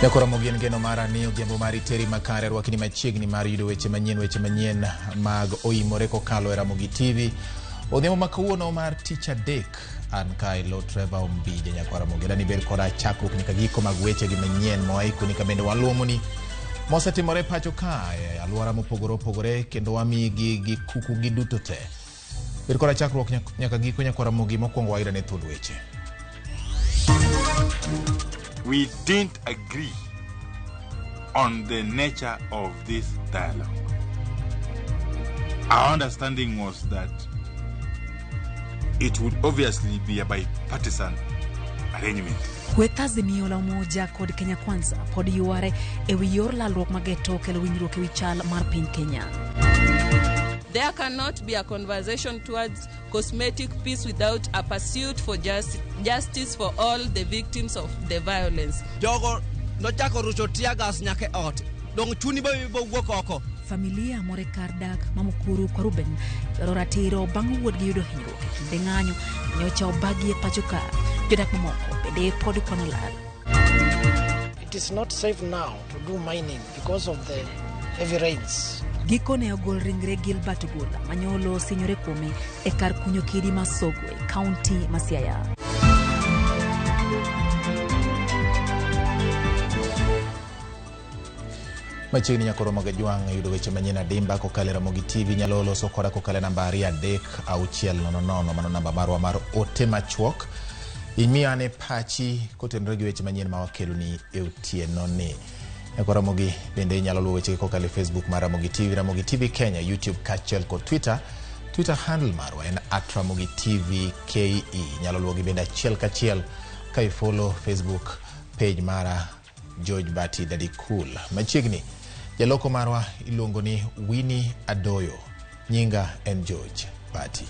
Nyakoromo gin geno mara ni odhiambo mari teri makare rwakni machiegni mar yudo weche manyien weche manyien mag oimore kokalo e Ramogi TV. Odhiambo ma kawuono mar tich adek an kae lo Trevor Ombija nyakwaramogi dani bed koda chakruok nyaka giko mag weche gi manyien mowaikoni ka bende waluomoni mosetimore pacho kae alwora mopogore opogore kendo wamigi gi kuku gi duto te. Bed koda chakruok nyaka giko nyakwaramogi mokwongo wayudo ne thuond weche. We didn't agree on the nature of this dialogue. Our understanding was that it would obviously be a bipartisan arrangement. Kweth Azimio la Umoja kod Kenya Kwanza pod yware e wi yor lalruok mageto kelo winjruok e wi chal mar piny Kenya. There cannot be a conversation towards cosmetic peace without a pursuit for justice for all the victims of the violence. Jogo nochako rucho tear gas nyaka e ot. Dong chuni bo wuok oko. Familia moro e kar dak ma Mukuru kwa Ruben dwaro ratiro bang' wuodgi yudo hinyruok e kinde ng'anyo nyocha obagi e pacho ka. Jodak mamoko bende pod kwano lal. It is not safe now to do mining because of the heavy rains. Gikone ogol ringre Gilbert Ogola manyolo osinyore kuome e kar kunyo kidi ma Sogwe, kaunti ma Siaya. Machiegni nyakoro mag jwang' yudo weche manyien adimba kokalo e Ramogi TV nyalo loso koda kokalo e namba 23600 mano namba marwa mar ote machuok. Imiya ane pachi kotenore gi weche manyien ma wakeloni e otieno ni. Nyakoro Ramogi bende inyalo luwo wechegi kokalo e Facebook mar Ramogi TV, Ramogi TV Kenya, YouTube kaachiel kod Twitter. Twitter handle marwa en @RamogiTVKE. Inyalo luwogi bende achiel kachiel ka ifollow Facebook page mara George Bati Daddy Cool. Machiegni jaloko marwa iluongo ni Winnie Adoyo. Nyinga en George Bati.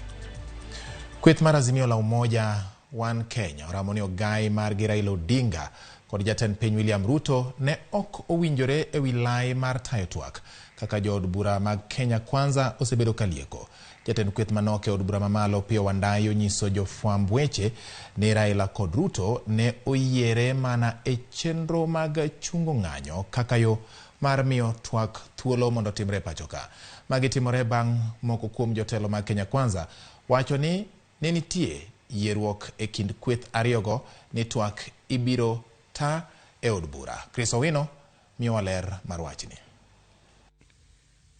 Kweth mar Azimio la Umoja One Kenya oramo ni ogai margi Raila Odinga kod jatend piny William Ruto ne ok owinjore e wi lai mar tayo twak kaka jood bura mag Kenya Kwanza osebedo kalieko. Jatend kweth manok e od bura mamalo Opiyo Wandayi onyiso jofwamb weche ni Raila kod Ruto ne oyiere mana e chenro mag chungo ng'anyo kaka yo mar miyo twak thuolo mondo otimre e pacho ka. Magi timore bang' moko kuom jotelo mag Kenya Kwanza wacho ni ne nitie yieruok e kind kweth ariyogo ni twak ibiro ta e od bura. Chris Owino miyowa ler mar wachni.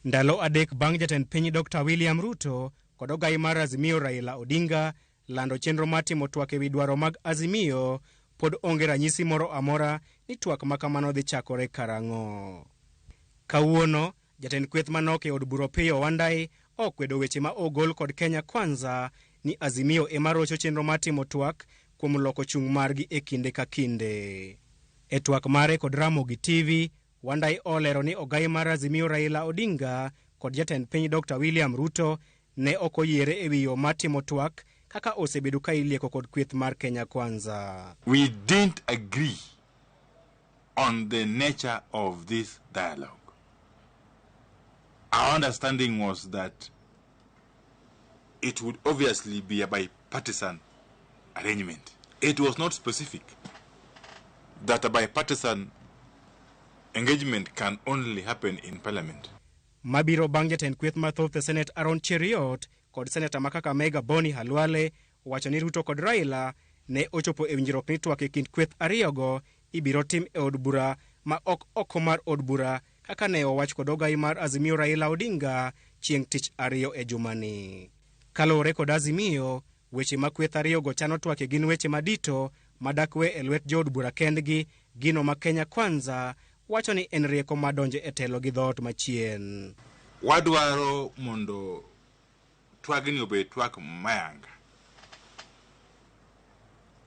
Ndalo adek bang' jatend piny Dr. William Ruto kod ogai mar Azimio Raila Odinga lando chenro mar timo twak ewi dwaro mag Azimio, pod onge ranyisi moro amora ni twak ma kamano dhi chakore karang'o. Kawuono, jatend kweth manok e od bura Opiyo Wandayi okwedo weche ma ogol kod Kenya Kwanza ni Azimio ema rocho chenro mar timo twak kuom loko chung' margi e kinde ka kinde. E twak mare kod Ramogi TV, Wandayi olero ni ogai mar Azimio Raila Odinga kod jatend piny Dr. William Ruto ne ok oyiere ewi yo mar timo twak kaka osebedo ka ilieko kod kweth mar Kenya Kwanza. We didn't agree on the nature of this dialogue. Our understanding was that it would obviously be a bipartisan arrangement. It was not specific that a bipartisan engagement can only happen in parliament. Mabiro bang' jatend kweth mathoth e Senate Aaron Cheruiyot kod seneta ma Kakamega Boni Khalwale wacho ni Ruto kod Raila ne ochopo e winjruok ni twak e kind kweth ariyogo ibiro tim e od bura ma ok oko mar od bura kaka ne owach kod ogai mar Azimio Raila Odinga chieng' tich ariyo e jumani. Kaluwore kod Azimio, weche ma kweth ariyogo chano twake gin weche madito madak we e lwet jood bura kendgi, gino ma Kenya Kwanza wacho ni en rieko mar donjo e telo gi dhoot machien. Wadwaro mondo twagni obed twak mayanga.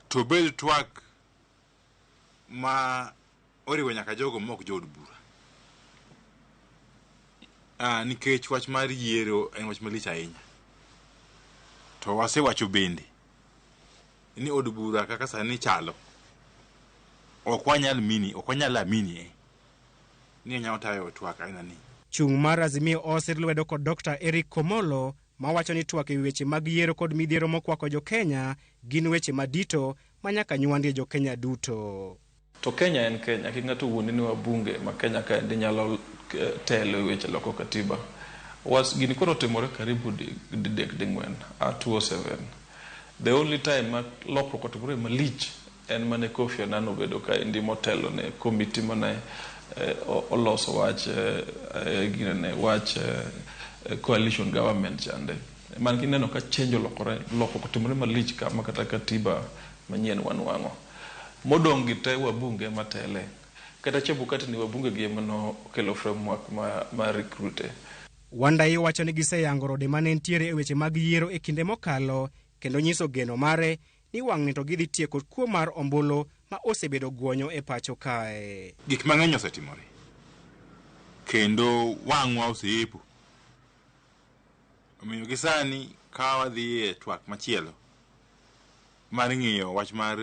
To obed twak ma oriwo nyaka jogo ma ok jood bura. Nikech wach mar yiero en wach malich ahinya. To wasewacho bende ni od bura kaka sani chalo ok wanyal mini, ok wanyal amini ni onyalo tayo twak aina ni. Chung' mar Azimio osir lwedo kod Dr. Eric Komolo mawacho ni twak ewi weche mag yiero kod midhiero mokwako jo Kenya gin weche madito ma nyaka nywandie jo Kenya duto. To Kenya en Kenya, kik ng'ato wuondi ni wabunge ma Kenya kaendi nyalo telo e weche loko katiba. Was gini koro otimore karibu didek ding'wen a 2007. The only time ma lokruok otimore malich en mane Kofi Annan obedo kaendi motelo ne komiti mane oloso wach ginene wach coalition government chande. Man kineno ka change olokore, lokruok otimore malich kama kata katiba manyien wanwang'o. Modong' gi te wabunge matele. Kata Chebukati ni wabunge gi ema nokelo framework ma recruit. Wandayi wacho ni giseyango rode mane nitiere e weche mag yiero e kinde mokalo kendo nyiso geno mare ni wang'ni to gidhi tieko kuo mar ombulu ma osebedo guonyo e pacho kae. Gik mang'eny osetimore kendo wang'wa oseyepo. Omiyo gi sani ka wadhi e twak machielo mar ng'iyo wach mar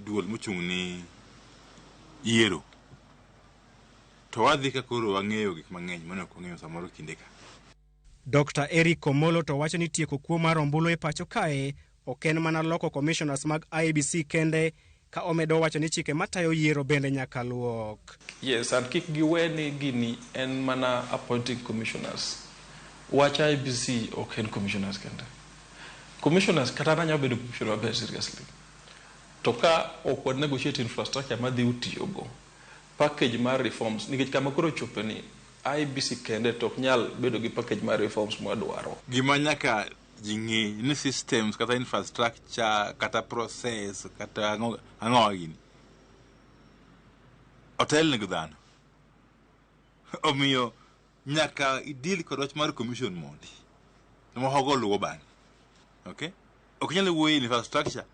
duol mochung' ni yiero, to wadhi ka koro wang'eyo gik mang'eny mane ok wang'eyo samoro kinde ka. Dr. Eric Omolo to wacho ni tieko kuo mar ombulu e pacho kae ok en mana loko commissioners mag IEBC kende, ka omedo wacho ni chike matayo yiero bende nyaka luok. Yes, and kik giwe ni gini en mana appointing commissioners. Wach IEBC ok en commissioners kende. Commissioners kata an anyalo bedo commissioner maber seriously. To ka ok wa negotiate infrastructure madhi utiyogo, package mar reforms, nikech kama koro chope ni IEBC kende to ok nyal bedo gi package mar reforms mwadwaro. Gima nyaka ji ng'e ni systems kata infrastructure kata process kata ang'o gini otel gi dhano. Omiyo nyaka idil kod wach mar commission mondi. Moko luwo bang'e. Okay? Ok inyal wuoyo infrastructure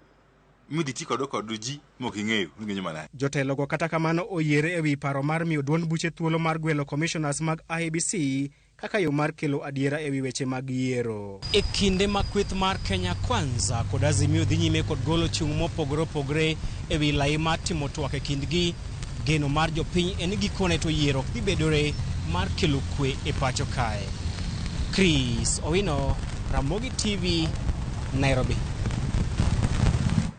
midhi ti kod ji mok ing'eyo ni ginyo manade. Jotelogo kata kamano oyiere ewi paro mar miyo duond buche thuolo mar gwelo commissioners mag IEBC kaka yo mar kelo adiera ewi weche mag yiero. E kinde ma kweth mar Kenya Kwanza kod Azimio dhi nyime kod golo chung' mopogore opogore ewi lai mar timo twak e kindgi, geno mar jopiny en ni gikone to yiero ok dhi bedore mar kelo kwe e pacho kae. Chris Owino, Ramogi TV, Nairobi.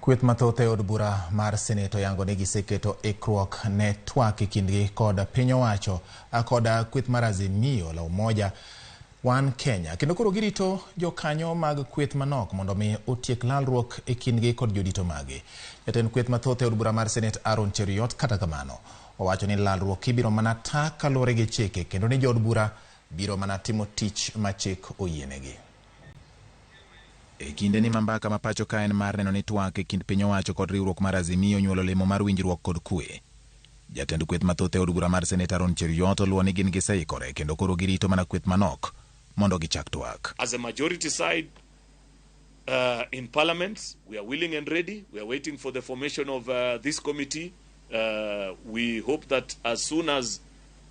Kweth mathoth e od bura mar Senate oyango ni giseketo ikruok ne twak e kindgi kod piny owacho kod kweth mar Azimio la Umoja One Kenya, kendo koro girito jokanyo mag kweth manok mondo mi otiek lalruok e kindgi kod jodito mage. Jatend kweth mathoth e od bura mar Senate Aaron Cheruiyot kata kamano owacho ni lalruok ibiro mana ta kaluwore gi chike kendo ni jood bura biro mana timo tich ma chik oyienegi. E kinde ni mambaka ma pacho ka en mar neno ni twak e kind piny owacho kod riwruok mar Azimio onyuolo lemo mar winjruok kod kwe. Jatend kweth mathoth e od bura mar Senate Aaron Cheruiyot oluwo ni gin giseikore kendo koro girito mana kweth manok mondo gichak twak. As a majority side in Parliament, we are willing and ready. We are waiting for the formation of this committee. We hope that as soon as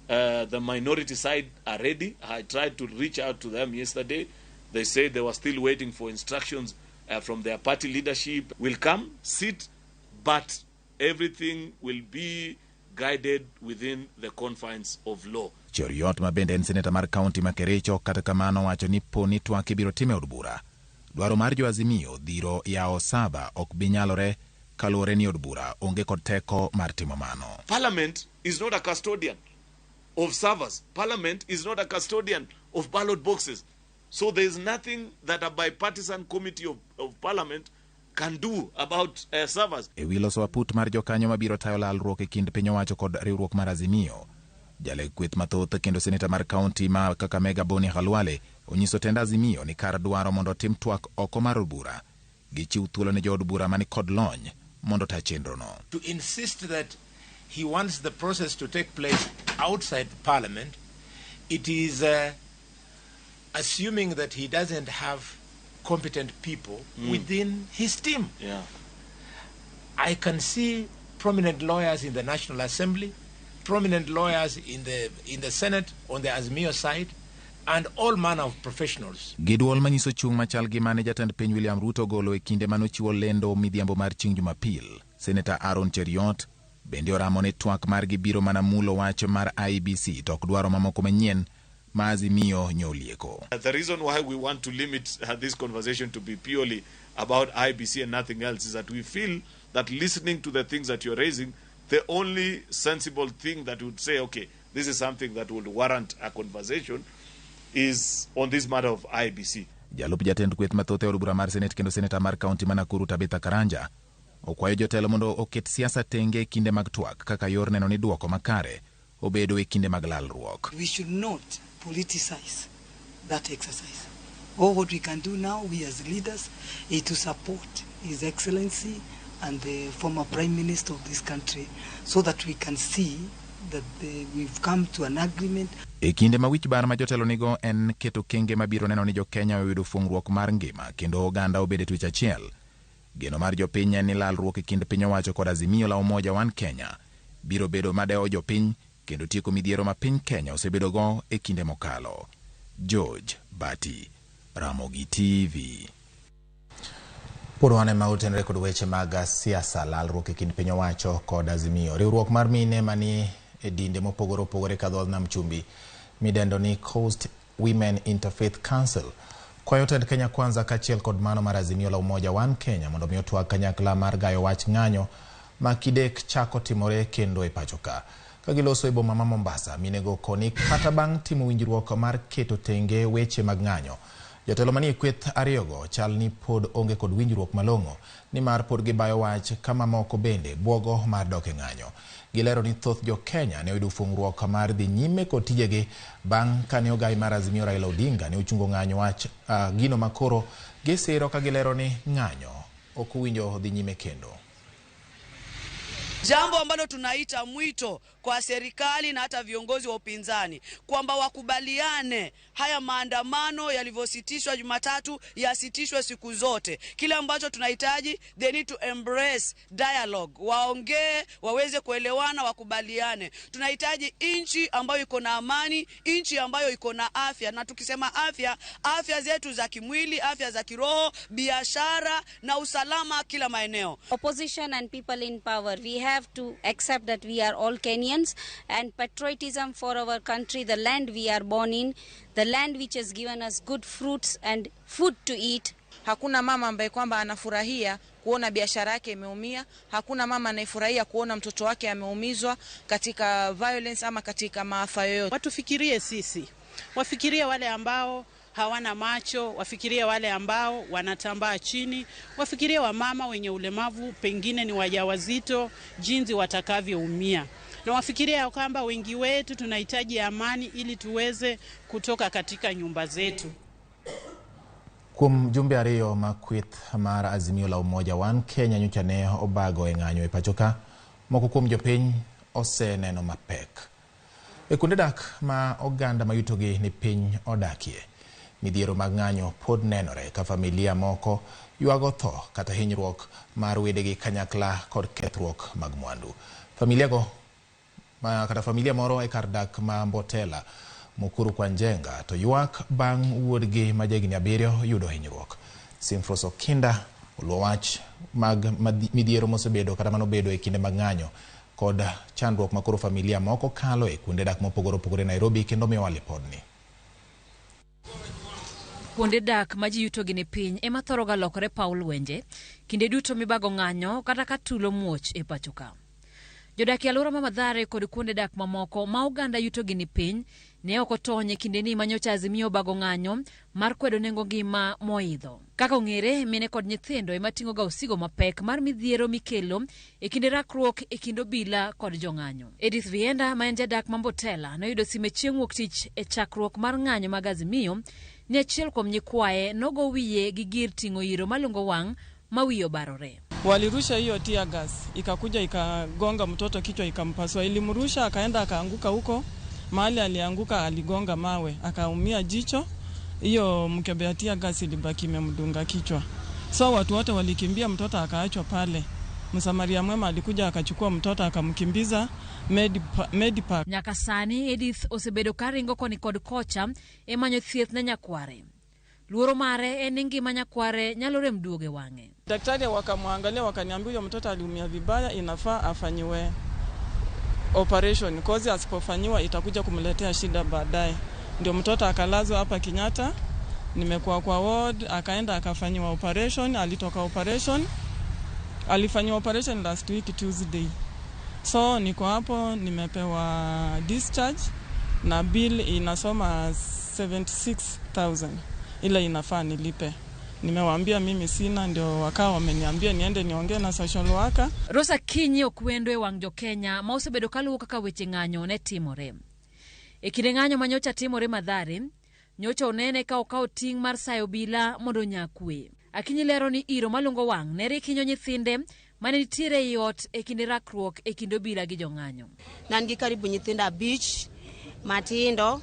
the minority side are ready, I tried to reach out to them yesterday. They said they were still waiting for instructions from their party leadership. Will come, sit, but everything will be guided within the confines of law. Cheruiyot ma bende en seneta mar kaunti ma Kericho kata kamano wacho ni po ni twak ibiro tim e od bura. Dwaro mar jo Azimio dhiro yawo saba ok bi nyalore kaluwore ni od bura onge kod teko mar timo mano. Parliament is not a custodian of servers. Parliament is not a custodian of ballot boxes. So there is nothing that a bipartisan committee of Parliament can do about servers. E wi loso aput mar jokanyo mabiro tayo lalruok e kind piny owacho kod riwruok mar Azimio, jaleg kweth mathoth kendo seneta mar kaunti ma Kakamega Boni Khalwale onyiso tend Azimio ni kar dwaro mondo otim twak oko mar od bura, gichiw thuolo ne jood bura mani kod lony mondo ta chenrono. To insist that he wants the process to take place outside Parliament, it is assuming that he doesn't have competent people within his team. Yeah. I can see prominent lawyers in the National Assembly, prominent lawyers in the Senate on the Azimio side, and all manner of professionals. Gi duol manyiso chung' machal gi mane jatend piny William Ruto ogolo e kinde manochiwo lendo midhiambo mar chieng' Jumapil. Senator Aaron Cheruiyot bende oramo ni twak margi biro mana mulo wach mar IEBC to ok dwaro mamoko manyien ma Azimio nyolieko. The reason why we want to limit this conversation to be purely about IEBC and nothing else is that we feel that listening to the things that you're raising, the only sensible thing that would say, okay, this is something that would warrant a conversation is on this matter of IEBC. Jalup jatend kweth mathoth e od bura mar Senet kendo seneta mar kaunti ma Nakuru Tabitha Karanja okwayo jotelo mondo oket siasa tenge e kinde mag twak kaka yor neno ni duoko makare obedo e kinde mag lalruok. We should not politicize that exercise. All what we can do now, we as leaders, is to support His Excellency and the former Prime Minister of this country so that we can see that we've come to an agreement. E kinde ma wich bar ma jotelo nigo en keto kenge mabiro neno ni jokenya oyudo fungruok mar ngima kendo oganda obed e twech achiel. Geno mar jopiny en ni lalruok e kind piny owacho kod Azimio la Umoja One Kenya biro bedo madewo jopiny kendo tieko midhiero ma piny Kenya osebedogo e kinde mokalo. George Bati, Ramogi TV. Pod wan ema otenore kod weche mag siasa, lalruok e kind piny owacho kod Azimio. Riwruok mar mine mani e dinde mopogore opogore ka dho nam chumbi midendo ni Coast Women Interfaith Council kwayo tend Kenya Kwanza kaachiel kod mano mar Azimio la Umoja One Kenya mondo mi otwag kanyakla mar gayo wach ng'anyo ma kidek chako timore kendo e pacho ka. Ka giloso e boma ma Mombasa, minego koni kata bang' timo winjruok mar keto tenge weche mag ng'anyo, jotelo manie kweth ariyogo chal ni pod onge kod winjruok malong'o nimar pod gibayo wach kama moko bende buogo mar dok e ng'anyo. Gilero ni thoth jo Kenya ne oyudo fungruok mar dhi nyime kod tijegi bang' kane ogai mar Azimio Raila Odinga ne ochungo ng'anyo wach gino makoro gisiro ka gilero ni ng'anyo ok owinjo dhi nyime kendo. Jambo ambalo tunaita mwito kwa serikali na hata viongozi wa upinzani kwamba wakubaliane haya maandamano yalivyositishwa Jumatatu yasitishwe siku zote. Kile ambacho tunahitaji, they need to embrace dialogue. Waongee, waweze kuelewana, wakubaliane. Tunahitaji nchi ambayo iko na amani, nchi ambayo iko na afya. Na tukisema afya, afya zetu za kimwili, afya za kiroho, biashara na usalama kila maeneo. Opposition and people in power, we have to accept that we are all Kenyans and patriotism for our country, the land we are born in, the land which has given us good fruits and food to eat. Hakuna mama ambaye kwamba anafurahia kuona biashara yake imeumia. Hakuna mama anayefurahia kuona mtoto wake ameumizwa katika violence ama katika maafa yoyote. Watufikirie sisi, wafikirie wale ambao hawana macho, wafikirie wale ambao wanatambaa chini, wafikirie wamama wenye ulemavu, pengine ni wajawazito, jinsi watakavyoumia. Na wafikirie kwamba wengi wetu tunahitaji amani ili tuweze kutoka katika nyumba zetu. Kuom jumbe ariyo ma kweth mar Azimio la Umoja One Kenya nyocha ne obago e ng'anyo e pacho ka, moko kuom jopiny oseneno mapek. E kuonde dak ma oganda ma yutogi ni piny odakie, midhiero mag ng'anyo pod nenore ka familia moko ywago tho kata hinyruok mar wedegi kanyakla kod kethruok mag mwandu. Familia go kata familia moro e kar dak ma Mbotela, Mukuru kwa Njenga, to ywak bang' wuodgi ma jahigni 7 yudo hinyruok. Simfros Okinda oluwo wach mag midhiero mosebedo kata manobedo e kinde mag ng'anyo kod chandruok ma koro familia moko kalo e kuonde dak mopogore opogore Nairobi kendo miyowa lipodni. Kuonde dak ma ji yutogi ni piny ema thoro ga lokore paw lwenje kinde duto mibago ng'anyo kata ka tulo muoch e pacho ka. Jodak e alwora ma Mathare kod kuonde dak mamoko ma oganda yutogi ni piny ne ok otony e kindeni ma nyocha Azimio obago ng'anyo mar kwedo nengo ngima moidho. Kaka ong'ere, mine kod nyithindo ema ting'o ga osigo mapek mar midhiero mikelo e kinde rakruok e kind obila kod jong'anyo. Edith Vienda ma en jadak ma Mbotela noyudo sime chieng' wuok tich e chakruok mar ng'anyo mag Azimio ni achiel kuom nyikwaye nogo wiye gi gir ting'o iro malungo wang' ma wiye obarore. Walirusha hiyo tear gas ikakuja ikagonga mtoto kichwa ikampasua. Ilimrusha akaenda akaanguka huko mahali alianguka, aligonga mawe akaumia jicho. Hiyo mkebe ya tear gas ilibaki imemdunga kichwa. So watu wote walikimbia, mtoto akaachwa pale. Msamaria mwema alikuja akachukua mtoto akamkimbiza Medipark. Nyaka sani Edith osebedo karingo koni kod kocha e manyo thieth ne nyakware. Luoro mare en ni ngima nyakware nyalo rem duogo e wang'e. Daktari wakamwangalia wakaniambia huyo mtoto aliumia vibaya, inafaa afanyiwe operation, kozi asipofanyiwa itakuja kumletea shida baadaye. Ndio mtoto akalazwa hapa Kenyatta, nimekuwa kwa ward, akaenda akafanyiwa operation, alitoka operation Alifanyiwa operation last week Tuesday. So niko hapo nimepewa discharge na bill inasoma 76,000 ile inafaa nilipe. Nimewaambia mimi sina, ndio wakawa wameniambia niende niongee na social worker. Rosa Kinyi okwendo e wang' jo-Kenya ma osebedo kaluwo kaka weche ng'anyo ne timore. E kinde ng'anyo ma nyocha timore Mathare, nyocha onene ka okawo ting' mar sayo obila mondo onya kwe. Akinyi lero ni iro malungo wang' ne rik hinyo nyithinde mane nitiere ei ot e kinde rakruok e kind obila gi jong'anyo. Nan gi karibu nyithindo 5 matindo,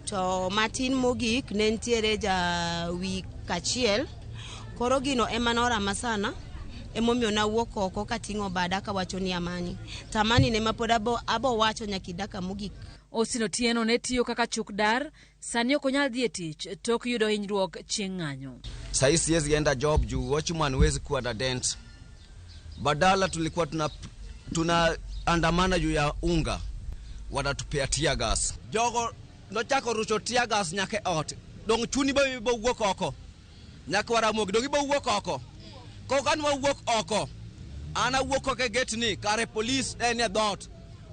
to matin mogik ne nitiere ja wik achiel. Koro gino ema norama sana, emomiyo nawuok oko kating'o bada kawacho ni amani. To amani ne ma pod abo wacho nyaka dakika mogik. Austin Otieno ne tiyo kaka chuk dar, sani ok onyal dhi e tich tok yudo hinyruok chieng' ng'anyo. Sahii siwezi enda job juu watchman huwezi kuwa na dent. Badala tulikuwa tunaandamana juu ya unga, wanatupea tear gas. Jogo nochako rucho tear gas nyaka e ot. Dong chuni bo wuok oko. Nyaka waramogi dong ibo wuok oko. Kok an wawuok oko, an awuok oko e gate ni, kare polis en e dhoot.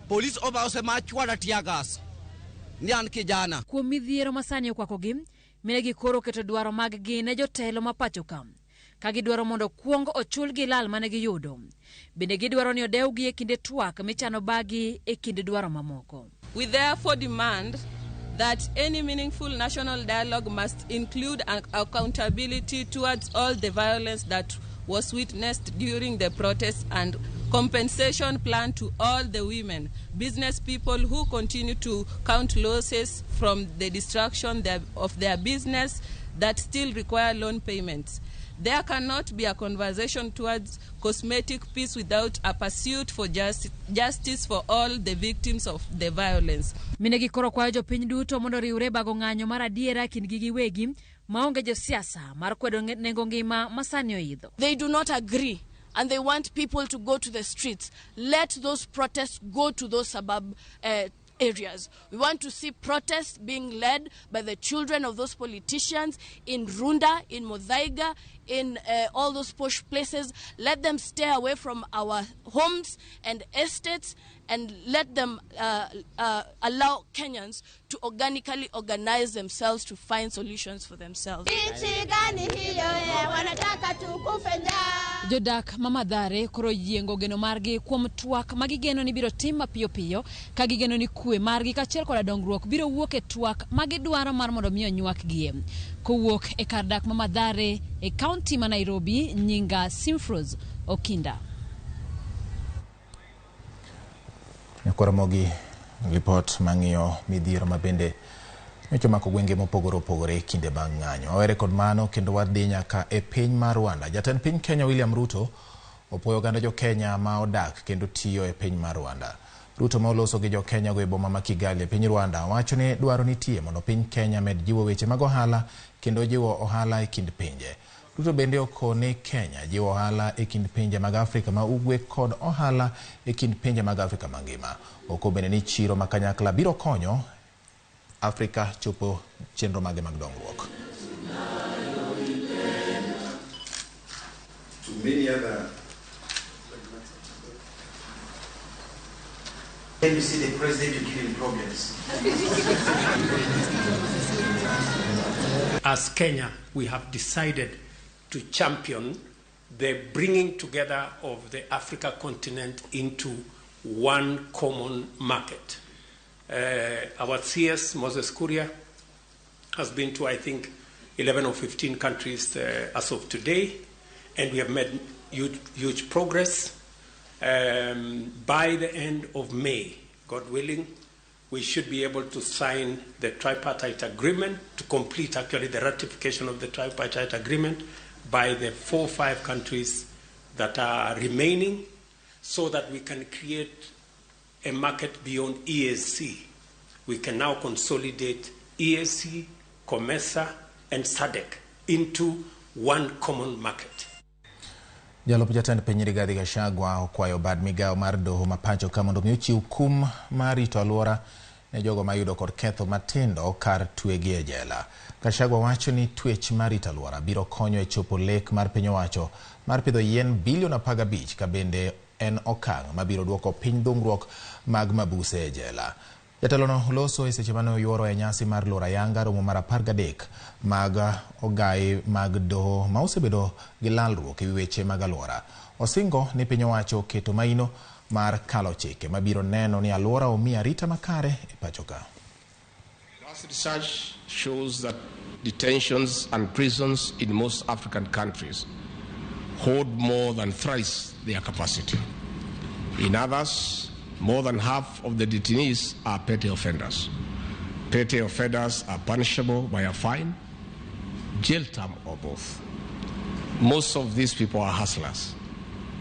Polis oba osema chwada tear gas. Ni an kijana. Kuom midhiero ma sani okwakogi, minegi koro keto dwaro mag-gi ne jotelo ma pacho ka, ka gidwaro mondo kuong ochulgi lal mane giyudo. Bende gidwaro ni odewgi e kinde twak michano bagi e kind dwaro mamoko. We therefore demand that any meaningful national dialogue must include accountability towards all the violence that was witnessed during the protests and compensation plan to all the women, business people who continue to count losses from the destruction of their business that still require loan payments. There cannot be a conversation towards cosmetic peace without a pursuit for justice for all the victims of the violence. Minegi koro kwayo jopiny duto mondo oriwre bago ng'anyo mar adiera kindgi giwegi maonge josiasa mar kwedo nengo ngima ma sani oidho. They do not agree and they want people to go to the streets. Let those protests go to those suburb areas. We want to see protests being led by the children of those politicians in Runda, in Muthaiga, in all those posh places. Let them stay away from our homes and estates and let them allow Kenyans to organically organize themselves to find solutions for themselves. Jodak ma Mathare koro yiengo geno margi kuom twak ma gigeno ni biro tim mapiyo piyo ka gigeno ni kwe margi kaachiel koda dongruok biro wuok e twak ma gidwaro mar mondo mi onywakgie. Kowuok e kar dak ma Mathare e kaunti ma Nairobi, nyinga Simfros Okinda. Nyakoromogi ripot mang'iyo midhiero ma bende nyocha omako gwenge mopogore opogore e kinde bang' ng'anyo. Wawere kod mano kendo wadhi nyaka e piny mar Rwanda. Jatend piny Kenya William Ruto opuoyo oganda jo Kenya ma odak kendo tiyo e piny mar Rwanda. Ruto ma oloso gi jo Kenya go e boma ma Kigali e piny Rwanda wacho ni dwaro nitie mondo piny Kenya med jiwo weche mag ohala kendo jiwo ohala e kind pinje. Ruto bende okone Kenya jiwo ohala e kind pinje mag Afrika ma ugwe kod ohala e kind pinje mag Afrika mangima. Oko bende ni chiro ma kanyakla biro konyo Afrika chopo chenro mage mag dongruok. To many other. Then you see the president, you give him problems. As Kenya, we have decided to champion the bringing together of the Africa continent into one common market. Our CS, Moses Kuria, has been to, I think, 11 or 15 countries as of today, and we have made huge, huge progress. By the end of May, God willing, we should be able to sign the tripartite agreement, to complete actually the ratification of the tripartite agreement by the 4 or 5 countries that are remaining, so that we can create a market beyond EAC. We can now consolidate EAC, COMESA, and SADC into one common market. Jalup jatend piny Rigathi Gachagua okwayo bad migawo mar doho ma pacho ka mondo mi ochiw kum mar rito alwora ne jogo mayudo kod ketho matindo kar twegi e jela. Gachagua wacho ni twech mar rito alwora biro konyo e chopo lek mar piny owacho mar pidho yien bilion 15 ka bende en okang' mabiro duoko piny dhungruok mag mabuse e jela. Jatelono loso e seche mane oyuoro e nyasi mar loro ayanga romo mar 13 mag ogai mag doho ma osebedo gi lalruok ewi weche mag alwora. Osingo ni piny owacho oketo maino mar kalo chike mabiro neno ni alwora omi arita makare e pacho ka. Last research shows that detentions and prisons in most African countries hold more than thrice their capacity. In others, more than half of the detainees are petty offenders. Petty offenders are punishable by a fine, jail term, or both. Most of these people are hustlers.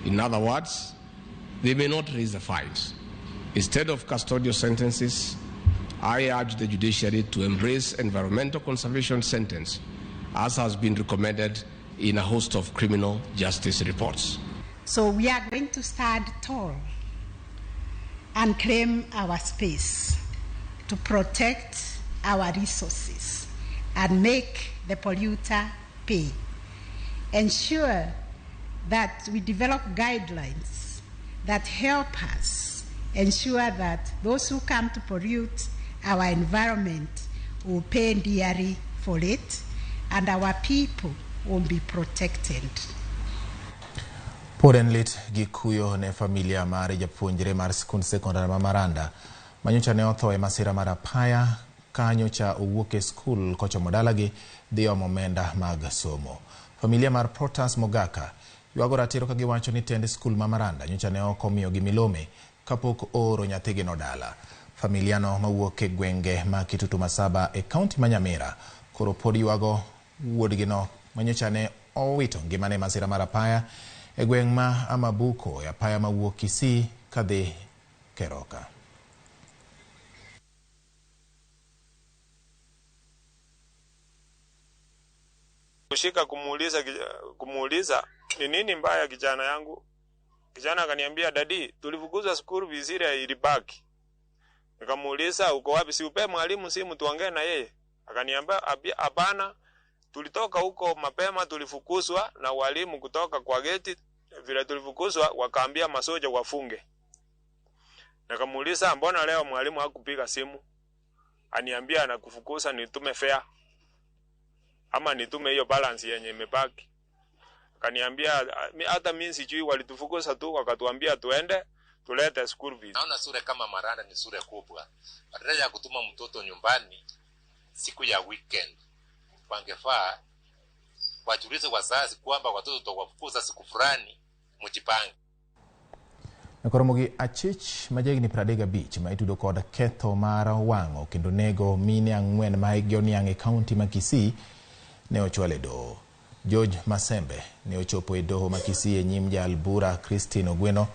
In other words, they may not raise the fines. Instead of custodial sentences, I urge the judiciary to embrace environmental conservation sentence, as has been recommended in a host of criminal justice reports. So we are going to stand tall and claim our space to protect our resources and make the polluter pay. Ensure that we develop guidelines that help us ensure that those who come to pollute our environment will pay dearly for it, and our people will be protected. Pod en lit gi kuyo ne familia mar japuonjre mar skund sekondar ma Maranda manyocha ne otho e masira mar apaya ka nyocha owuok e skul kochomo dalagi dhi omo omenda mag somo. Familia mar Protas Mogaka ywago ratiro ka giwacho ni tend skul ma Maranda nyocha ne ok omiyogi milome kapok ooro nyathigino dala. Familiano mawuok e gwenge ma Kitutu Masaba e kaunti ma Nyamira koro pod ywago wuodgino manyocha ne owito ngimane e masira mar apaya e gweng' ma Amabuko e apaya mawuok Kisii kadhi Keroka. Kushika kumuuliza ni nini mbaya kijana yangu. Kijana akaniambia, dadi, tulifukuzwa school fees ile ilibaki. Nikamuuliza uko wapi, si upe mwalimu simu tuongee na yeye. Akaniambia hapana, tulitoka huko mapema, tulifukuzwa na walimu kutoka kwa geti. Vile tulifukuzwa wakaambia masoja wafunge. Nikamuuliza mbona leo mwalimu hakupiga simu? Aniambia anakufukuza nitume fare ama nitume hiyo balance yenye imebaki. Akaniambia hata mimi sijui, walitufukuza tu wakatuambia tuende tulete school fees. Naona sura kama Maranda ni sura kubwa. Badala ya kutuma mtoto nyumbani siku ya weekend, wangefaa wajulize wazazi kwamba watoto tutawafukuza siku fulani, mjipange. Nakoromogi achich ma jahigni 35 ma itudo kod ketho mar wang'o kendo nego mine 4 ma hikgi oniang' e kaunti ma Kisii ne ochwal e doho. George Masembe ne ochopo e doho ma Kisii e nyim jal bura Christine Ogweno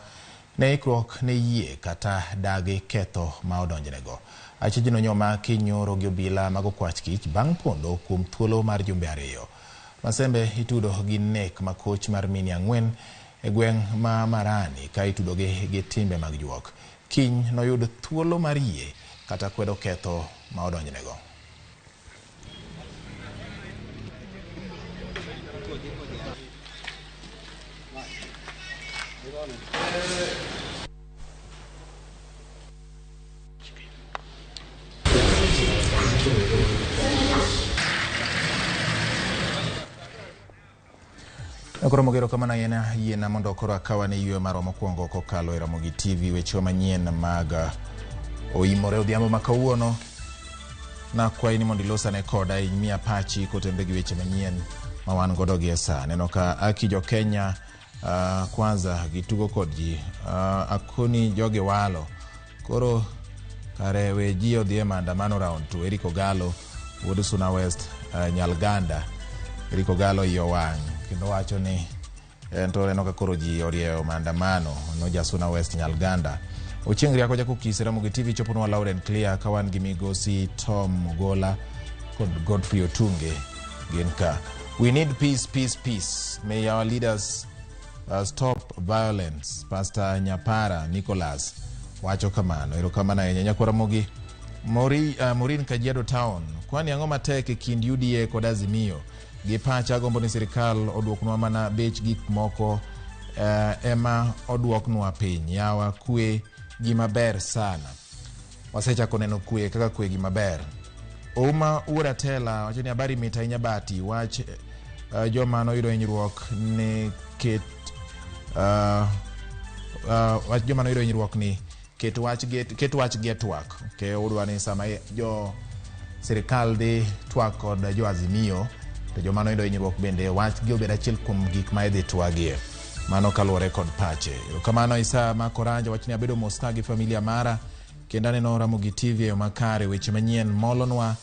ne ikruok ne yie kata dagi ketho ma odonjnego. Achijno nyomaki nyoro gi obila mag okwach kich bang' pondo kuom thuolo mar jumbe 2. Masembe itudo gi nek makoch mar mine 4 e gweng' ma Marani ka itudogi gi timbe mag juok. Kiny noyud thuolo mar yie kata kwedo ketho ma odonjnego. Koro mogero kamano ahinya yiena mondo koro akawa ne yweyo marwa mokwongo kokalo e Ramogi TV weche manyien mag oimore odhiambo ma kawuono. Nakwayi ni mondo ilosane koda imiya pachi kotenore gi weche manyien ma wan godo gi e sa. Neno ka aki jo Kenya kwanza gitugo kod ji akoni jogi walo koro kare we ji odhi e maandamano round 2. Eric Ogalo wuod Suna West Nyalganda, Eric Ogalo iye owang' kendo wacho ni en to oneno ka koro ji orieyo maandamano no ja Suna West Nyalganda. Ochieng' Riako Jakokis Ramogi TV choponwa loud and clear ka wan gi migosi Tom Mugola kod Godfrey Otunge gin ka. We need peace, peace, peace. May our leaders stop violence. Pastor Nyapara Nicholas wacho kamano. Erokamano ahinya. Nyakwar Ramogi Maureen Kajiado Town, kwani ang'o matek e kind UDA kod Azimio? Gi pacha agombo ni sirikal oduoknwa mana bech gik moko ema oduoknwa piny. Yawa kwe gima ber sana. Wasechako neno kwe kaka kwe gima ber. Ouma Wuod Atela wacho ni habari mit ahinya Bati. Wach joma noyudo hinyruok ni ket wach joma noyudo hinyruok ni ket wach gi e twak. Okay, odwa ni sama jo sirikal dhi twak kod jo Azimio to joma noyudo hinyruok bende wach gi obed achiel kuom gik ma idhi twagie. Mano kaluwore kod pache. Erokamano Isa Makoranja wacho ni abedo mos ka gi familia mara kendo aneno Ramogi TV e yo makare, weche manyien molonwa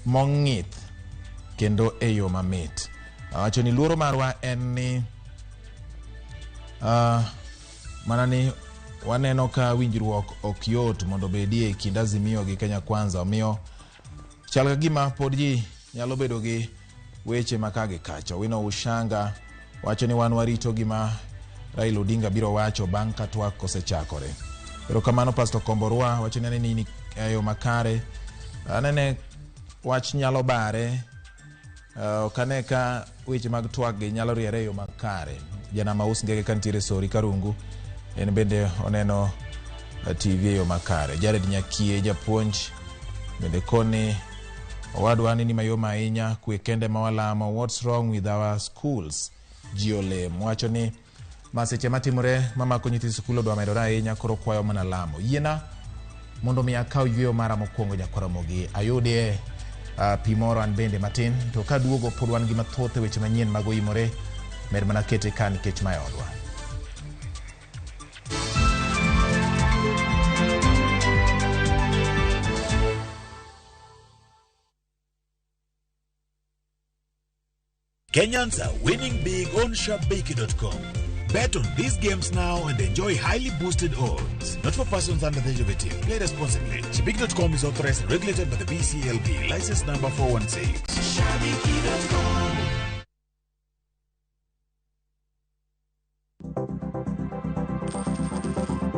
mong'ith kendo e yo mamit. Awacho ni luoro marwa en ni mana ni waneno ka winjruok ok yot mondo obedie e kind Azimio gi Kenya Kwanza, omiyo chal ka gima pod ji nyalo bedo gi weche ma ka gi kacha. Wino Ushanga wacho ni wan warito gima Raila Odinga biro wacho bang' ka twak osechakore. Erokamano Pastor Komborwa wacho ni anene ni e yo makare, anene wach nyalo bare, ok ane ka weche mag twak gi nyalo riere e yo makare. Janama us ngege kantiere Sori Karungu en bende oneno TV e yo makare. Jared Nyakie japuonj bende koni owadwa ni mayom ahinya, kwe kende ma walamo. What's wrong with our schools? Ji olem wacho ni masiche matimore mamako nyithi sikul odwa medore ahinya, koro kwayo mana lamo. Yiena mondo mi akaw yweyo mara mokwongo nyakwaramogi ayudie pi moro an bende matin, to kaduogo pod wan gi mathoth e weche manyien mag oimore. Med mana kete ka nikech mae odwa. Kenyans are winning big on Shabiki.com. Bet on these games now and enjoy highly boosted odds. Not for persons under the age of 18. Play responsibly. Shabiki.com is authorized and regulated by the BCLB. License number 416. Shabiki.com.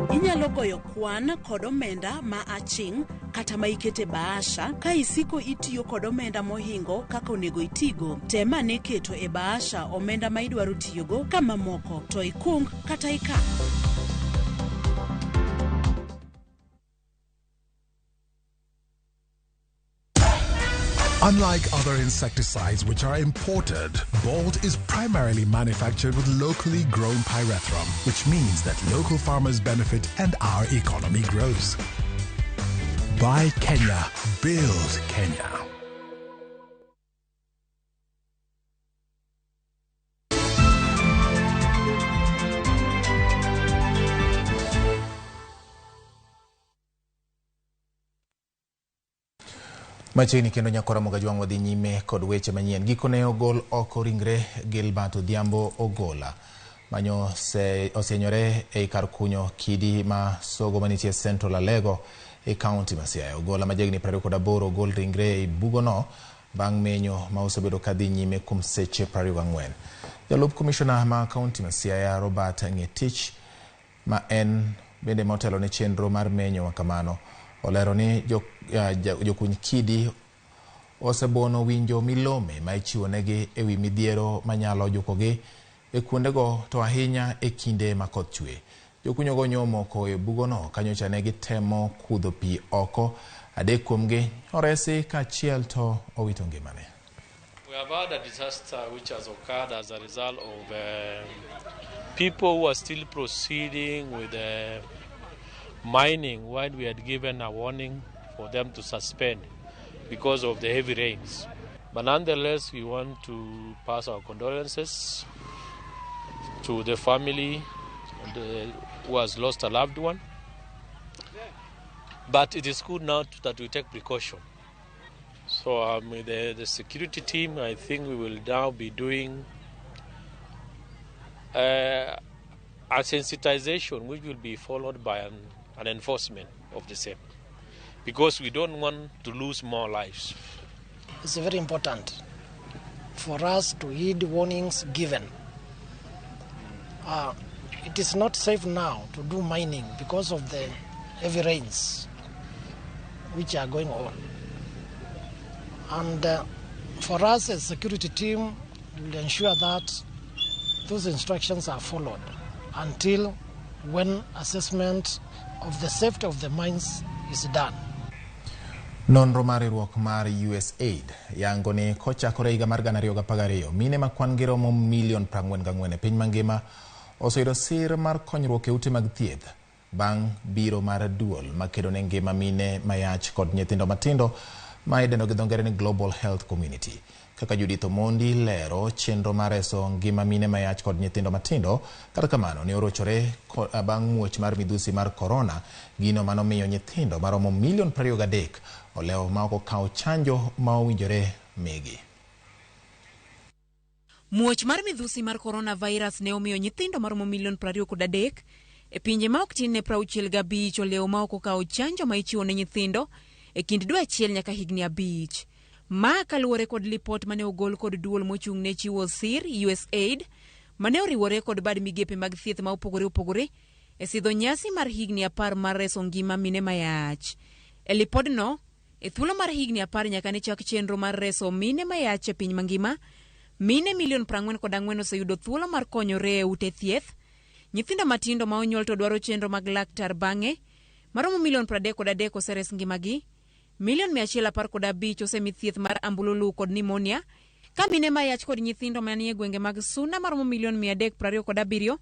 Inyalo goyo kwan kod omenda ma aching' kata ma ikete bahasha ka isiko itiyo kod omenda mohingo kaka onego itigo. Tem ane keto e bahasha omenda ma idwaro tiyogo ka mamoko to ikung kata ikan. Unlike other insecticides which are imported, Bolt is primarily manufactured with locally grown pyrethrum, which means that local farmers benefit and our economy grows. Buy Kenya, build Kenya. Machiegni kendo nyakora Mogajwang' wadhi nyime kod weche manyien. Gikone ogol oko ringre Gilbert Odhiambo Ogola manyo osenyore ei kar kunyo kidi ma Sogo manitie Central Alego e kaunti ma Siaya. Ogola ma jahigni 28 ogol ringre ei bugono bang' menyo ma osebedo kadhi nyime kuom seche 24. Jalup komishona ma kaunti ma Siaya Robert Ng'etich ma en bende motelo ne chenro mar menyo makamano olero ni jokuny kidi osebono winjo milome ma ichiwonegi ewi midhiero manyalo jukogi e kuondego to ahinya e kinde ma koth chwe. Jokunyogo nyomoko e bugono kanyocha ne gitemo kudho pi oko. Adek kuomgi oresi kaachiel to owito ngimane. We have had a disaster which has occurred as a result of people who are still proceeding with mining when we had given a warning for them to suspend because of the heavy rains. But nonetheless, we want to pass our condolences to the family who has lost a loved one. But it is good now that we take precaution. So with the security team, I think we will now be doing a sensitization which will be followed by an enforcement of the same, because we don't want to lose more lives. It's very important for us to heed warnings given. It is not safe now to do mining because of the heavy rains. which are going on. And for us as security team, we will ensure that those instructions are followed until when assessment of the safety of the mines is done. Nonro mar riwruok mar USAID yango ni kochakore higa mar 2012, mine ma kwan gi romo milion 44 e piny mangima oseyudo sir mar konyruok e ute mag thieth bang' biro mar duol makedo ne ngima mine mayach kod nyithindo matindo ma idendo gi dho ngere ni Global Health Community. Kaka Judith Omondi lero, chenro mar reso ngima mine mayach kod nyithindo matindo kata kamano ne orochore bang' muoch mar midhusi mar korona, gino manomiyo nyithindo maromo milion 23 olewo ma ok okawo chanjo ma owinjore migi. Muoch mar midhusi mar coronavirus ne omiyo nyithindo maromo milion 23 e pinje ma ok tin ne 65 olewo ma ok okawo chanjo ma ichiwo ne nyithindo e kind dwe achiel nyaka higni 5. Ma kaluwore kod lipot mane ogol kod duol mochung' ne chiwo sir USAID mane oriwore kod bad migepe mag thieth ma opogore opogore e sidho nyasi mar higni 10 mar reso ngima mine mayach. E lipodno, e thuolo mar higni 10 nyaka ne chak chenro mar reso mine mayach e piny mangima, mine milion 44 oseyudo thuolo mar konyore e ute thieth. Nyithindo matindo ma onyuol to dwaro chenro mag laktar bang'e maromo milion 33 oseres ngimagi. Milion 115 osemi thieth mar ambululu kod pneumonia, ka mine mayach kod nyithindo manie gwenge mag suna maromo milion 327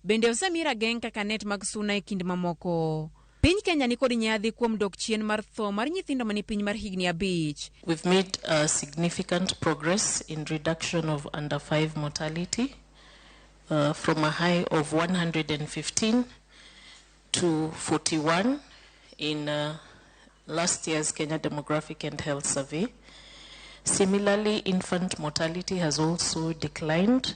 bende osemi rageng' kaka net mag suna e kind mamoko. Piny Kenya ni kod nyadhi kuom dok chien mar tho mar nyithindo mani piny mar higni 5. We've made significant progress in reduction of under 5 mortality from a high of 115 to 41 in last year's Kenya Demographic and Health Survey. Similarly, infant mortality has also declined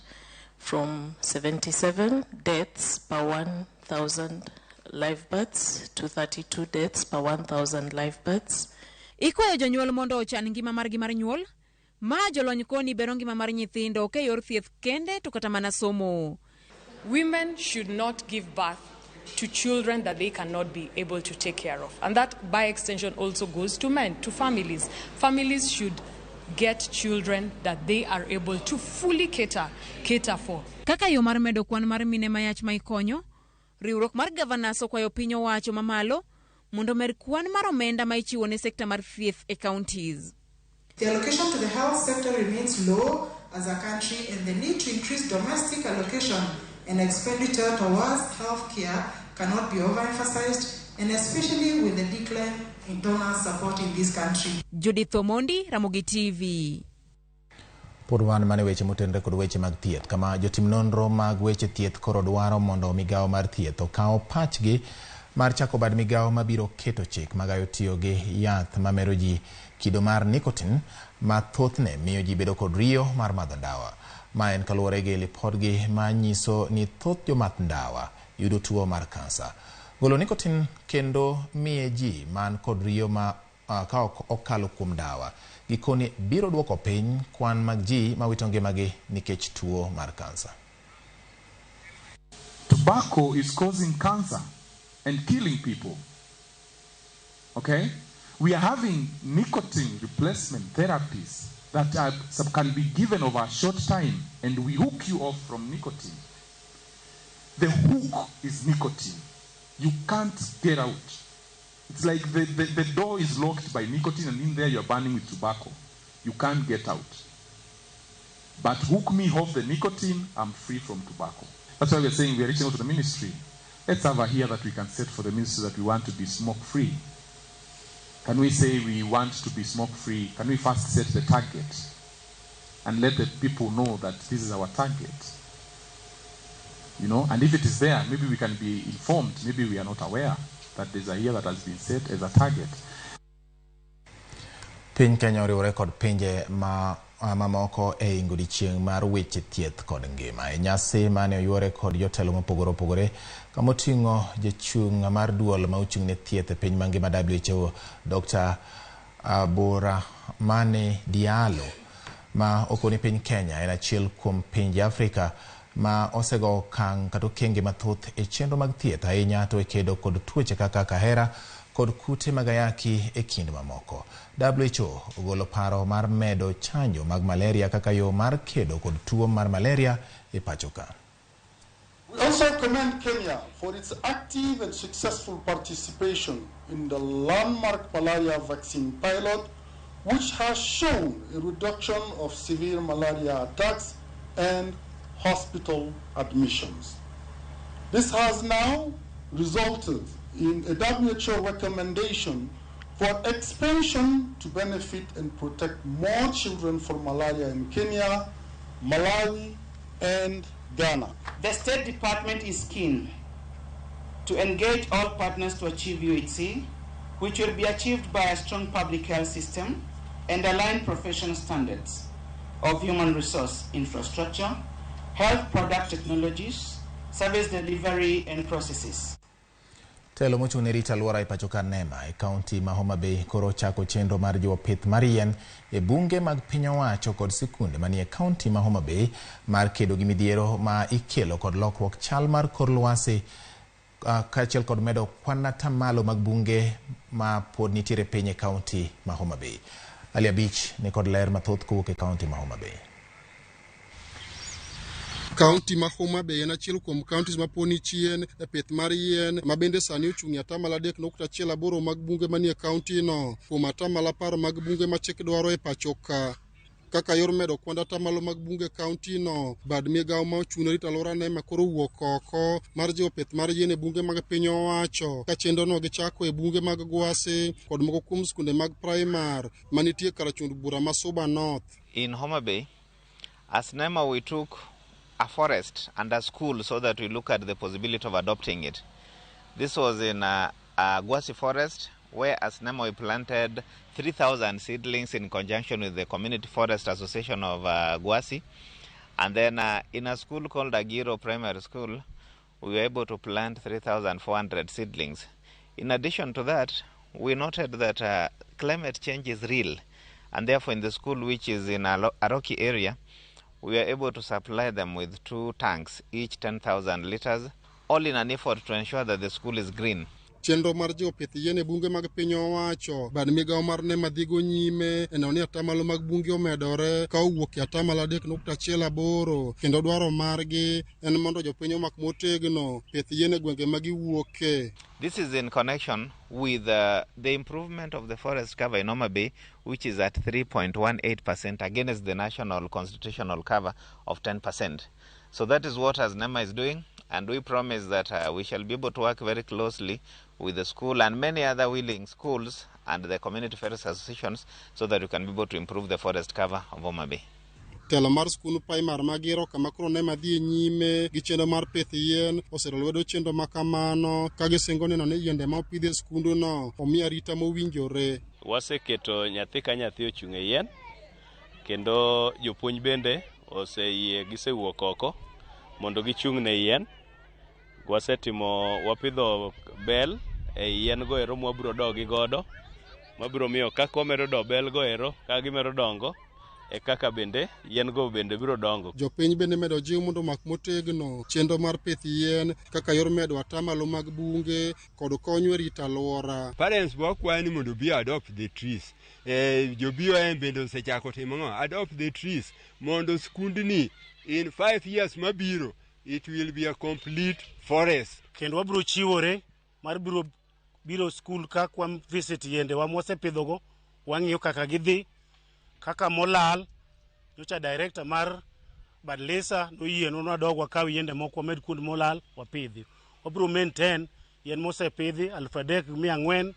from 77 deaths per 1,000 live births to 32 deaths per 1,000 live births. Ikwayo jonyuol mondo ochan ngima margi mar nyuol, ma jolony koni bero ngima mar nyithindo ok e yor thieth kende to kata mana somo. Women should not give birth to children that they cannot be able to take care of. And that, by extension, also goes to men, to families. Families should get children that they are able to fully cater for. Kaka yo mar medo kwan mar mine mayach ma ikonyo, riwruok mar governors okwayo piny owacho mamalo mondo omed kwan mar omenda ma ichiwo ne sekta mar thieth e counties. The allocation to the health sector remains low as a country, and the need to increase domestic allocation and expenditure towards healthcare cannot be overemphasized, and especially with the decline in donor support in this country. Judith Omondi, Ramogi TV. Pod wan mane weche motenore kod weche mag thieth, kama jotim nonro mag weche thieth koro dwaro mondo migawo mar thieth okaw pachgi mar chako bad migawo mabiro keto chik magayo tiyo gi yath mamero ji kido mar nicotine ma thothne miyo ji bedo kod riyo mar madho ndawa. Ma en kaluwore gi lipodgi ma nyiso ni thoth jomath ndawa yudo tuo mar kansa. Golo nicotine kendo miye ji man kod riyo ma ka ok okalo kuom ndawa gikone biro duoko piny kwan mag ji mawito ngimagi nikech tuo mar kansa. Tobacco is causing cancer and killing people. Okay? We are having nicotine replacement therapies that can be given over a short time, and we hook you off from nicotine. The hook is nicotine. You can't get out. It's like the door is locked by nicotine, and in there you're burning with tobacco. You can't get out. But hook me off the nicotine, I'm free from tobacco. That's why we're saying we're reaching out to the ministry. Let's have a year that we can set for the ministry that we want to be smoke-free. Can we say we want to be smoke-free? Can we first set the target and let the people know that this is our target? You know, and if it is there, maybe we can be informed. Maybe we are not aware that there's a year that has been set as a target. Piny Kenya oriwore kod pinje ma mamoko e ingo odiechieng' mar weche thieth kod ngima. E nyasi mane oyuore kod jotelo mopogore opogore kamoting'o jachung' mar duol ma ochung' ne thieth e piny mangima WHO Dr. Abdourahmane Diallo ma okoni piny Kenya en achiel kuom pinje Afrika ma osego okang' kata okenge mathoth e chenro mag thieth ahinya to e kedo kod tuoche kaka kahera kod kute mag ayaki e kind mamoko. WHO ogolo paro mar medo chanjo mag malaria kaka yo mar kedo kod tuo mar malaria e pacho ka. We also commend Kenya for its active and successful participation in the landmark malaria vaccine pilot, which has shown a reduction of severe malaria attacks and hospital admissions. This has now resulted in a WHO recommendation for expansion to benefit and protect more children from malaria in Kenya, Malawi, and Ghana. The State Department is keen to engage all partners to achieve UHC, which will be achieved by a strong public health system and aligned professional standards of human resource infrastructure, health product technologies, service delivery and processes. Telo mochung' ne rito alwora e pacho ka NEMA e kaunti ma Homa Bay koro chako chenro mar jiwo pith mar yien e bunge mag piny owacho kod sikunde manie kaunti ma Homa Bay mar kedo gi midhiero ma ikelo kod lokruok chal mar kor lwasi kaachiel kod medo kwan atamalo mag bunge ma pod nitiere piny e kaunti ma Homa Bay. Ali Abich ni kod ler mathoth kowuok e kaunti ma Homa Bay. Kaunti ma Homa Bay en achiel kuom counties ma pod ni chien e pith mar yien ma bende sani ochung' e atamalo 3.18 mag bunge manie kaunti no kuom atamalo 10 mag bunge ma chik dwaro e pacho ka. Kaka yor medo kwand atamalo mag bunge e kaunti no, bad migawo ma ochung' ne rito alwora NEMA koro owuok oko mar jiwo pith mar yien e bunge mag piny owacho ka chenrono gichako e bunge mag Gwasi kod moko kuom skunde mag primar manitie kar chund bura ma Suba North. In Homa Bay, as NEMA we took a forest and a school so that we look at the possibility of adopting it. This was in a Gwasi forest, where as NEMA we planted 3,000 seedlings in conjunction with the Community Forest Association of Gwasi. And then in a school called Agiro Primary School, we were able to plant 3,400 seedlings. In addition to that, we noted that climate change is real, and therefore in the school, which is in a rocky area, we were able to supply them with 2 tanks, each 10,000 liters, all in an effort to ensure that the school is green. Chenro mar jiwo pith yien e bunge mag piny owacho bad migawo mar NEMA dhigo nyime e neno ni atamalo mag bunge omedore ka owuok e atamalo 3.18 kendo dwaro margi en mondo jopiny omak motegno pith yien e gwenge ma giwuoke. This is in connection with the improvement of the forest cover in Homa Bay, which is at 3.18% against the national constitutional cover of 10%. So that is what as NEMA is doing, and we promise that we shall be able to work very closely with the school and many other willing schools and the community forest associations so that we can be able to improve the forest cover of Homa Bay. Telo mar skund primar Magiro kama koro NEMA dhi nyime gi chenro mar pith yien osero lwedo chenro ma kamano ka gisingo neno ni yiende ma opidh e skunduno omi arita mowinjore. Waseketo nyathi ka nyathi ochung' e yien kendo jopuonj bende oseyie gisewuok oko mondo gichung' ne yien. Wasetimo wapidho bel e yien go ero mwabiro dogi godo mabiro miyo kaka wamedo do bel go ero ka gimedo dongo e kaka bende yien go bende biro dongo. Jopiny bende medo jiw mondo omak motegno chenro mar pith yien kaka yor medo atamalo mag bunge kod konyo e rito alwora. Parents wakwayo ni mondo obi adopt the trees. Jo BOM bende osechako timo ang'o? Adopt the trees mondo skundni in 5 years mabiro it will be a complete forest. Kendo wabiro chiwore mar biro skul ka kwa visit yiende wa mwasepidhogo, wang'iyo kaka gidhi, kaka molal. Nyocha director mar Badlesa noyienwa nwadog wakaw yiende moko wamed kuond molal wapidhi. Wabiro maintain yien mosepidhi 3,400.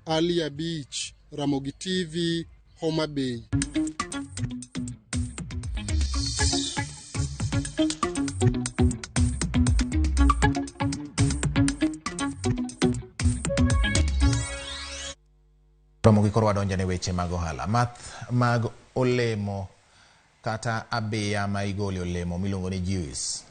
Ali Abich, Ramogi TV, Homa Bay. Ramogi koro wadonjo ne weche mag ohala. Math mag olemo kata abiya ma igole olemo miluongo ni juice,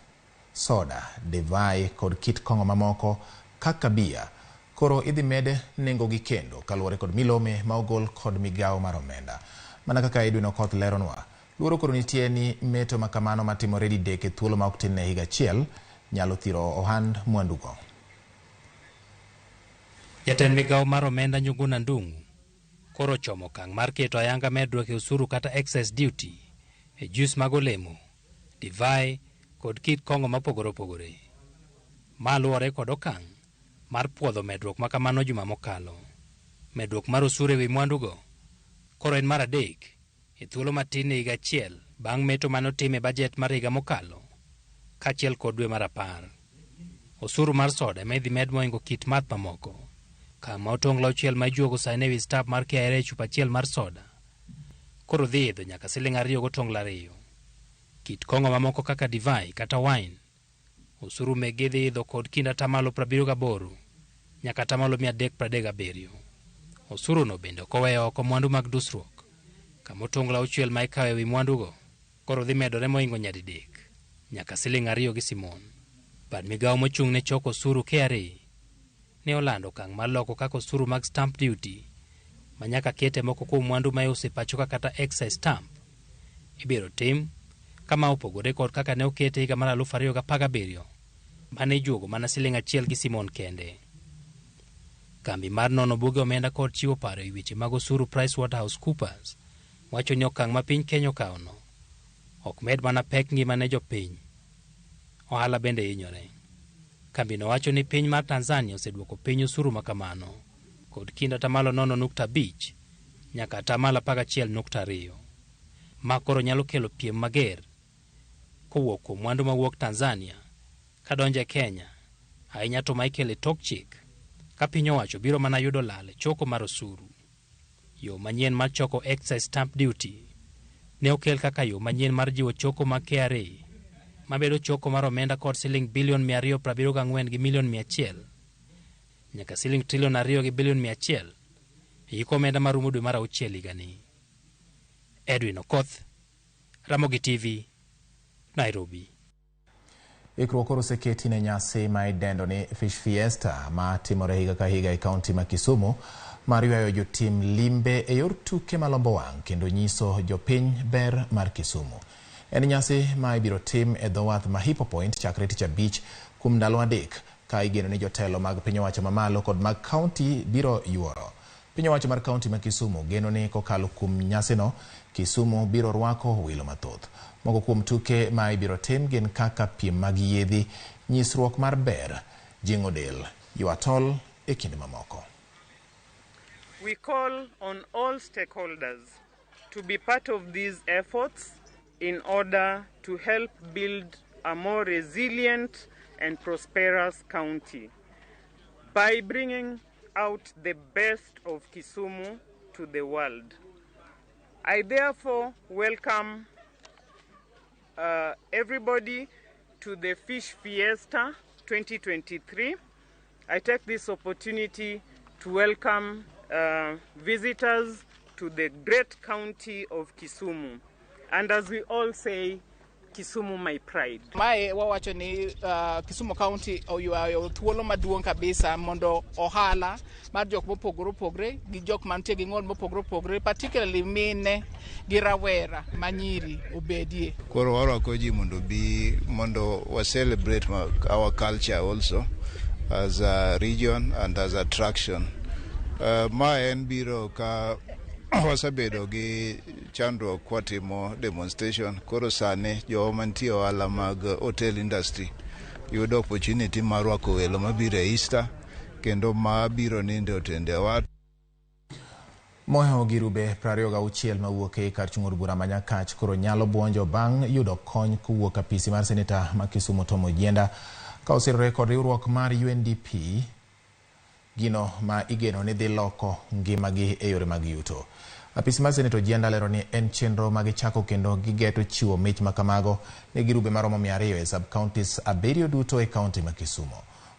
soda, divai kod kit kong'o mamoko kaka bia koro idhi med nengogi kendo kaluwore kod milome ma ogol kod migawo mar omenda. Mana kaka Edwin Okoth leronwa, luoro koro nitie ni meto makamano matimore didek e thuolo ma ok tin ne higa achiel nyalo thiro ohand mwandugo. Jatend migawo mar omenda Njuguna Ndung'u koro ochomo okang' mar keto ayanga medruok e osuru kata excise duty e juice mag olemo, divai kod kit kong'o mopogore opogore. Ma luwore kod okang' mar puodho medruok ma kamano juma mokalo. Medruok mar osuru ewi mwandugo koro en mar adek e thuolo matin e higa achiel bang' meto mane otim e bajet mar higa mokalo kaachiel kod dwe mar 10. Osuru mar soda ema idhi med mohingo kit math mamoko. Kama otonglo 6 ma ijuogo sani ewi stap mar KRA chupa achiel mar soda koro dhi idho nyaka siling 2.2. Kit kong'o mamoko kaka divai kata wine osuru mege dhi idho kod kind atamalo 78 nyaka atamalo 337. Osuru no bende ok oweyo oko mwandu mag dusruok kama otonglo 6 ma ikawo ewi mwandugo koro dhi medore mohingo nyadidek nyaka siling 2 gi simon. Bad migawo mochung' ne choko osuru KRA ne olando okang' mar loko kaka osuru mag stamp duty ma nyaka kete moko kuom mwandu ma iuso e pacho kata excise stamp ibiro tim kama opogore kod kaka ne okete higa mar 2017 mane ijuogo mana siling 1 gi simon kende. Kambi mar nono buge omenda kod chiwo paro e weche mag osuru PricewaterhouseCoopers wacho ni okang' ma piny Kenya okawono ok med mana pek ngima ne jopiny, ohala bende hinyore. Kambino wacho ni piny mar Tanzania oseduoko piny osuru ma kamano kod kind atamalo 0.5 nyaka atamalo 11.2. Ma koro nyalo kelo piem mager kowuok kuom mwandu mawuok Tanzania kadonjo e Kenya, ahinya to ma ikelo e tok chik ka piny owacho biro mana yudo lal e choko mar osuru. Yo manyien mar choko excise stamp duty ne okel kaka yo manyien mar jiwo choko mag KRA mabedo choko mar omenda kod siling bilion 274 gi milion 100 nyaka siling trilion 2 gi bilion 100 e hik omenda marumo dwe mar 6 higani. Edwin Okoth, Ramogi TV, Nairobi. Ikruok koro oseketi ne nyasi ma idendo ni Fish Fiesta ma timore higa ka higa e kaunti ma Kisumu mar ywayo jotim limbe e yor tuke malombo wang' kendo nyiso jopiny ber mar Kisumu. En nyasi ma ibiro tim e dho wath ma Hippo Point chakre tich abich kuom ndalo 3 ka igeno ni jotelo mag piny owacho mamalo kod mag kaunti biro yuoro. Piny owacho mar kaunti ma Kisumu geno ni kokalo kuom nyasino, Kisumu biro rwako welo mathoth. Moko kuom tuke ma ibiro tim gin kaka piem mag yiedhi, nyisruok mar ber, jing'o del, ywa tol e kind mamoko. We call on all stakeholders to be part of these efforts in order to help build a more resilient and prosperous county by bringing out the best of Kisumu to the world. I therefore welcome everybody to the Fish Fiesta 2023. I take this opportunity to welcome visitors to the great county of Kisumu. And as we all say, Kisumu my pride. Mae wawacho ni Kisumu County oywayo thuolo maduong' kabisa mondo ohala mar jok mopogore opogore gi jok mantie gi ng'ol mopogore opogore, particularly mine gi rawera manyiri obedie. Koro warwako ji mondo bi mondo wa celebrate our culture also as a region and as attraction. Ma en biro ka wasebedo gi chandruok kwatimo demonstration, koro sani jowa mantie ohala mag hotel industry yudo opportunity mar rwako welo mabiro e Easter kendo mabiro nindo e otendewa. Mohewo girube 26 mawuok e kar chung' od bura ma Nyakach koro nyalo buonjo bang' yudo kony kowuok apisi mar seneta ma Kisumu Tom Ojienda ka osirore kod riwruok mar UNDP, gino ma igeno ni dhi loko ngimagi e yore mag yuto. Apisi mar Seneta Ojienda lero ni en chenro ma gichako kendo gigeto chiwo mich makamago ne girube maromo 200 e sub-counties 7 duto e kaunti ma Kisumu.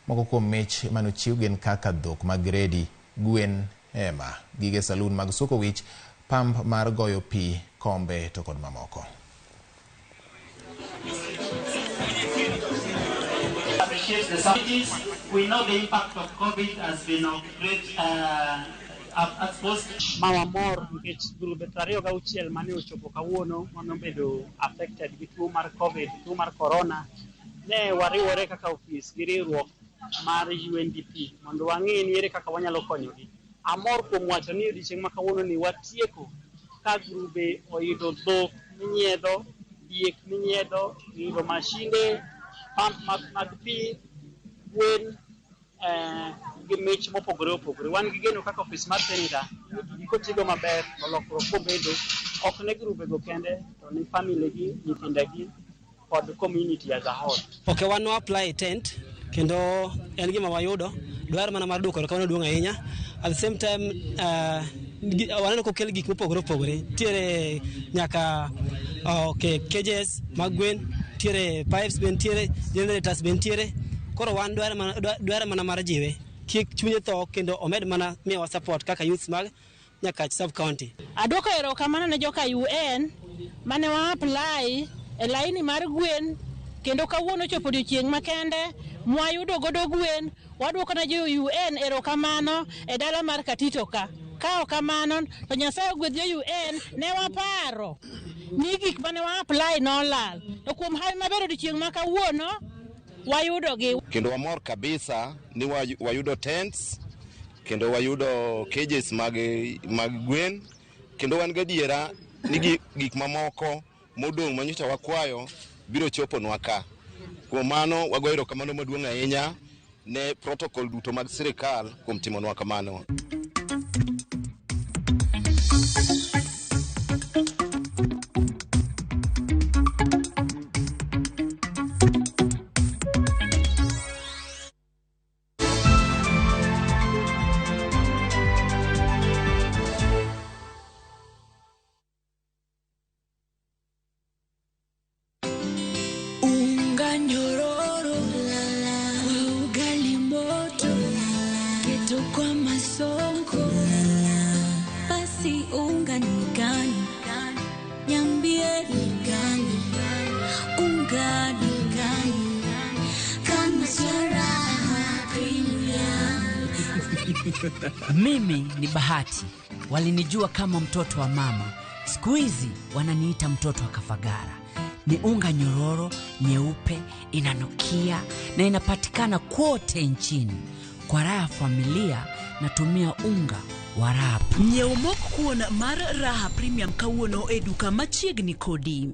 Moko kuom mich manochiw gin kaka dhok mag gredi, gwen, hema, gige salun mag suko wich, pump mar goyo pi, kombe to kod mamoko. Appreciate the services. We know the impact of COVID has been of great exposed. Ma wamor nikech grube 26 mane ochopo kawuono manobedo affected gi tuo mar COVID, tuo mar corona, ne wariwore kaka ofis gi riwruok mar UNDP mondo wang'e ni ere kaka wanyalo konyogi. Amor kuom wacho ni odiochieng' ma kawuono ni watieko ka grube oyudo dhok minyiedho, diek minyiedho, oyudo mashinde, pump mag pi, gwen, gi mich mopogore opogore. Wan gi geno kaka ofis mar senator ni gigi kotigo maber to lokruok bobedo ok ne grubego kende to ni family gi, nyithindegi kod community as a whole. Ok, wan wa apply tent kendo en gima wayudo dwaro mana mar duoko erokamano duong' ahinya. At the same time waneno kokel gik mopogore opogore, nitiere nyaka okay, cages mag gwen, nitiere pipes be nitiere, generators be nitiere. Koro wan dwaro mana mar jiwe kik chunye tho kendo omed mana miyowa support kaka youths mag Nyakach sub county. Aduoko erokamano ne joka UN mane wa apply e laini mar gwen kendo kawuono ochopo odiochieng' makende mwayudo godo gwen. Waduoko ne jo UN erokamano e dala mar Katito ka. Ka ok kamano to Nyasaye ogwedh jo UN, ne waparo ni gik mane wa apply nolal, to kuom hawi maber odiochieng' ma kawuono wayudogi. Kendo wamor kabisa ni wayudo tents kendo wayudo cages mag gwen kendo wan gadiera ni gik mamoko modong' manyocha wakwayo biro choponwa ka. Kuom mano wagoyo erokamano maduong' ahinya ne protocol duto mag sirikal kuom timonwa kamano. Unga nyororo kwa ugali moto, keto kwa masonko, basi unga ni gani? Niambie ni gani? Unga ni gani? Kama Raha Premium. Mimi ni Bahati, walinijua kama mtoto wa mama, siku hizi wananiita mtoto wa Kafagara. Ni unga nyororo, nyeupe, inanukia na inapatikana kote nchini. Kwa raha familia natumia unga wa Raha. Nyiew mok kuon mar Raha Premium kawuono e duka machiegni kodi.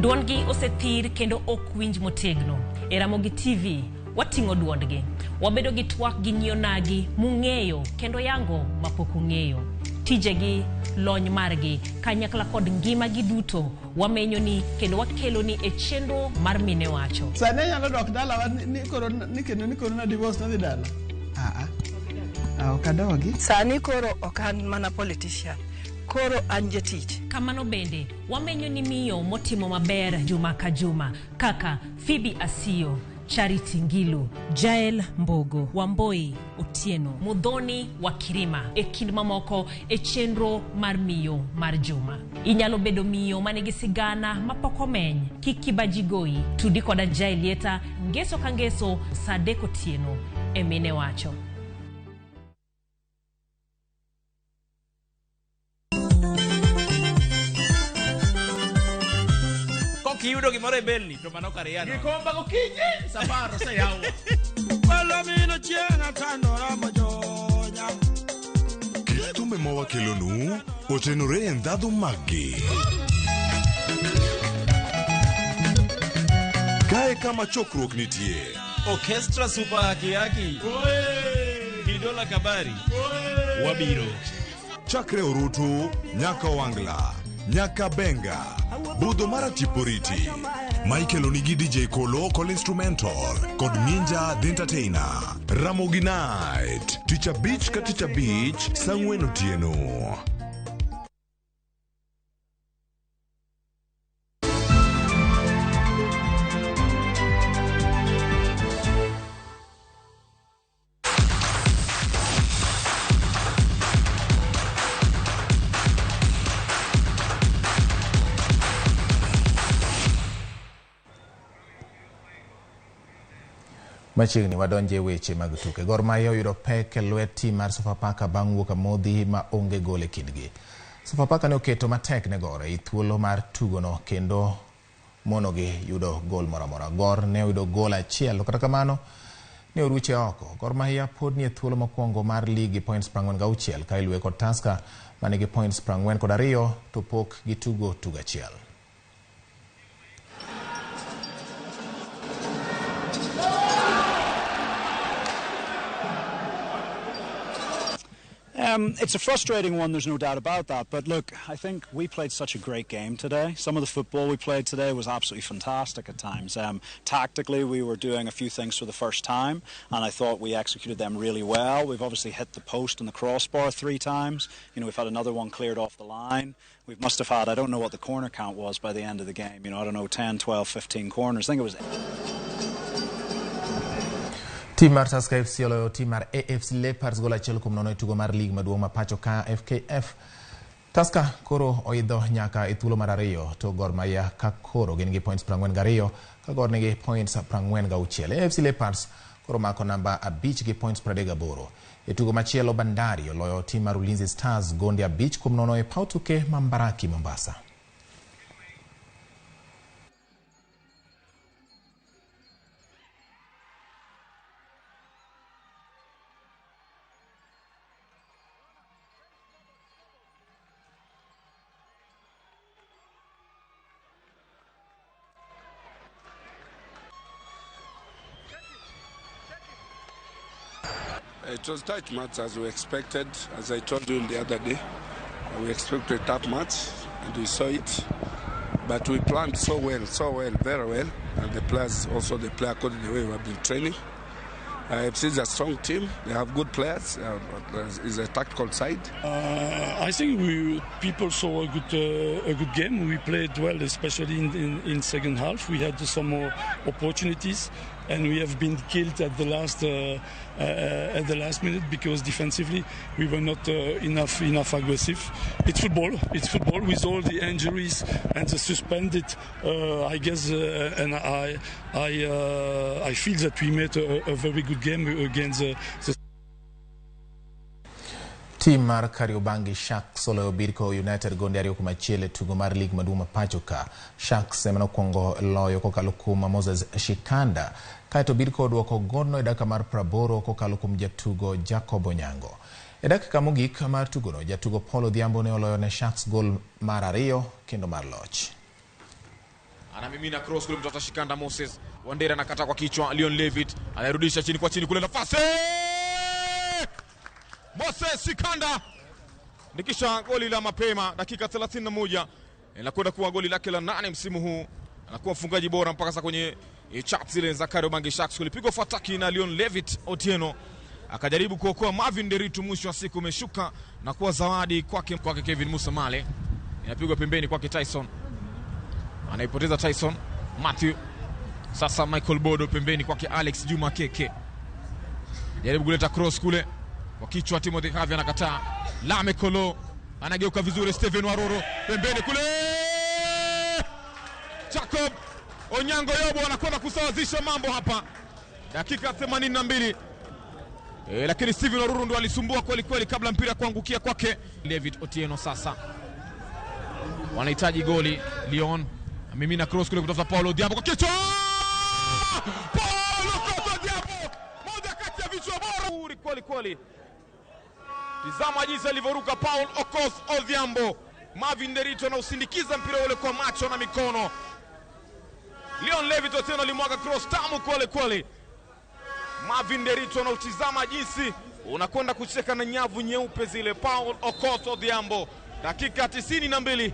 Duondgi osethir kendo ok winj motegno. E Ramogi TV, wating'o duondgi. Wabedo gi twak gi nyionagi mung'eyo kendo yango mapok ung'eyo. Tijegi, lony margi, kanyakla kod ngimagi duto wamenyoni kendo wakeloni e chenro mar Mine Wacho. Sani anyalo dok dalawa ni koro ni kendo ni koro na divorce nadhi dala. Ah, ok adogi. Sani koro ok an mana politician, koro an jatich. Kamano bende, wamenyo ni miyo motimo maber juma ka juma kaka Phoebe Asiyo, Charity Ngilu, Jael Mbogo, Wamboi Otieno, Muthoni wa Kirima e kind mamoko e chenro mar miyo mar juma. Inyalo bedo miyo manigi sigana mapok omeny, kik kibaji goyi, tudi koda Jael Lieta ngeso ka ngeso saa 3 otieno e Mine Wacho. Kiyudo gimoro e belni to mano kar yano. Gikomba gokinyi safar oseyaw. Palomino chieng' atandora mojonya. Kit thumbe ma wakelonu otenore e ndhadhu maggi. Kae kama chokruok nitie. Orchestra Super Haki Haki. Kidola Kabari. Wabiro. Chakre Orutu nyaka Wangla, nyaka Benga, budho mar Atiporiti. Michael onigi DJ Kolo kod instrumental kod Ninja the Entertainer. Ramogi Night, tich abich ka tich abich, saa 4 otieno. Machiegni wadonje weche mag tuke. Gor Mahia oyudo pek e lwet tim mar Sofapaka bang' wuok amodhi ma onge gol e kindgi. Sofapaka ne oketo matek ne Gor e thuolo mar tugono kendo monogi yudo gol moro amora. Gor ne oyudo gol achiel, kata kamano ne oruche oko. Gor Mahia pod nie thuolo mokwongo mar lig gi points 46 ka iluwe kod Tusker manigi points 42 to pok gitugo tugo achiel. It's a frustrating one, there's no doubt about that. But look, I think we played such a great game today. Some of the football we played today was absolutely fantastic at times. Tactically, we were doing a few things for the first time, and I thought we executed them really well. We've obviously hit the post and the crossbar 3 times. You know, we've had another one cleared off the line. We must have had, I don't know what the corner count was by the end of the game. You know, I don't know, 10, 12, 15 corners. I think it was... Team mar Tusker FC oloyo team mar AFC Leopards gol 1-0 e tugo mar lig maduong' ma pacho ka FKF. Tusker koro oidho nyaka e thuolo mar 2 to Gor Mahia ka koro gin gi points 42 ka Gor nigi points 46. AFC Leopards koro mako namba 5 gi points 38. E tugo machielo Bandari oloyo team mar Ulinzi Stars gonde 5-0 e paw tuke ma Mbaraki, Mombasa. It was tight match as we expected. As I told you the other day, we expected a tough match and we saw it. But we planned so well, very well. And the players also, they play according to the way we have been training. FC is a strong team. They have good players. It's a tactical side. I think people saw a good game. We played well, especially in second half. We had some more opportunities, and we have been killed at the last minute because defensively we were not enough aggressive. It's football. It's football with all the injuries and the suspended. I guess, and I feel that we made a very good game against the Team mar Kariobangi Sharks oloyo Bidco United gonde 2-1 e tugo mar lig maduong' ma pacho ka. Sharks ema nokwongo loyo kokalo kuom Moses Shikanda, kaeto Bidco oduoko gondno e dakika mar 80 kokalo kuom jatugo Jacob Onyango. E dakika mogik mar tugono, jatugo Paul Odhiambo ne oloyo ne Sharks gol mar 2 kendo mar loch. Anamimina cross kule mtoto Shikanda Moses. Wandera anakata kwa kichwa, Leon Levitt anarudisha chini kwa chini kule, nafasi Moses Shikanda nikisha goli la mapema dakika 31, inakwenda kuwa goli lake la 8 msimu huu. Anakuwa mfungaji bora mpaka sasa kwenye chat zile za Kariobangi Sharks. Kulipigwa fataki na Leon Levitt Otieno, akajaribu kuokoa Marvin Deritu, mwisho wa siku umeshuka na kuwa zawadi kwake Kevin Musa Male. Inapigwa pembeni kwake Tyson, anaipoteza Tyson Matthew. Sasa Michael Bodo pembeni kwake Alex Juma Keke, jaribu kuleta cross kule kwa kichwa, Timothy Kavi anakataa. Lame Kolo anageuka vizuri, Steven Waroro pembeni kule, Jacob Onyango Yobo anakwenda kusawazisha mambo hapa dakika 82. Lakini Steven Waroro ndo alisumbua kweli kweli kabla mpira kuangukia kwake David Otieno. Sasa wanahitaji goli Leon, mimina cross kule kutoka Paulo Odhiambo kwa kichwa. Paulo Odhiambo, moja kati ya vichwa bora kweli kweli. Tizama jinsi alivyoruka Paul Okoth Odhiambo. Marvin Derito anausindikiza mpira ule kwa macho na mikono. Leon Levitt Otieno alimwaga cross tamu kweli kweli. Marvin Derito anautizama jinsi unakwenda kucheka na nyavu nyeupe zile. Paul Okoth Odhiambo, dakika 92.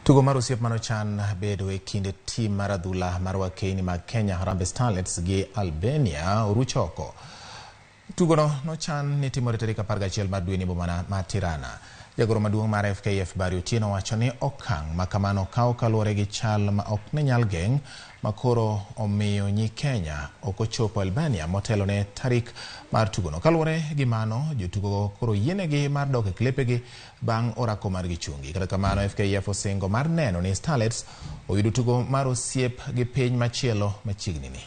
Tugo mar osiep manochan bedo e kinde tim mar adhula mar wakeini mag Kenya Harambee Starlets gi Albania oruch oko. Tugono nochan ni timore tarik 11 mar dweni boma ma Tirana. Jagoro maduong' mar FKF Barry Otieno wacho ni okang' ma kamano kawo kaluwore gi chal ma ok ne nyal geng' ma koro omiyo nyi Kenya ok ochopo Albania motelo ne tarik mar tugono. Kaluwore gi mano, jotugo koro yienegi mar dok e klepegi bang' orako margi chungi. Kata kamano, FKF osingo mar neno ni Starlets oyudo tugo mar osiep gi piny machielo machiegni ni.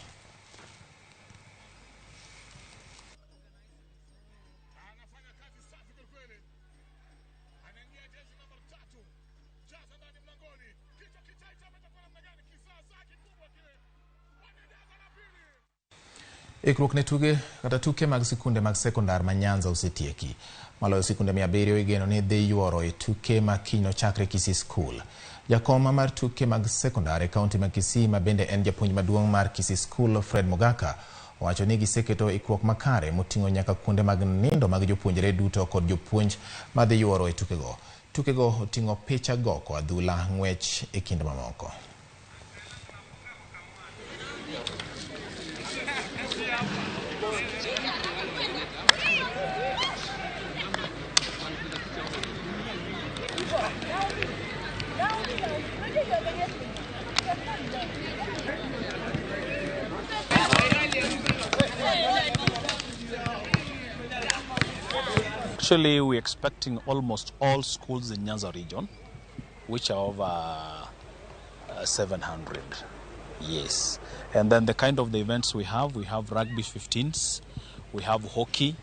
Ikruok ne tuge kata tuke mag sikunde mag sekondar ma Nyanza osetieki. Maloyo sikunde 700 igeno ni dhi yuoro e tuke ma kiny nochakre Kisii School. Jakom mar tuke mag sekondar e kaunti ma Kisii ma bende en japuonj maduong' mar Kisii School Fred Mogaka owacho ni giseketo ikruok makare moting'o nyaka kuonde mag nindo mag jopuonjre duto kod jopuonj madhi yuoro e tukego. Tukego oting'o picha goko, adhula, ng'wech e kind mamoko. Actually, we're expecting almost all schools in Nyanza region, which are over 700. Yes. And then the kind of the events we have rugby 15s, we have hockey,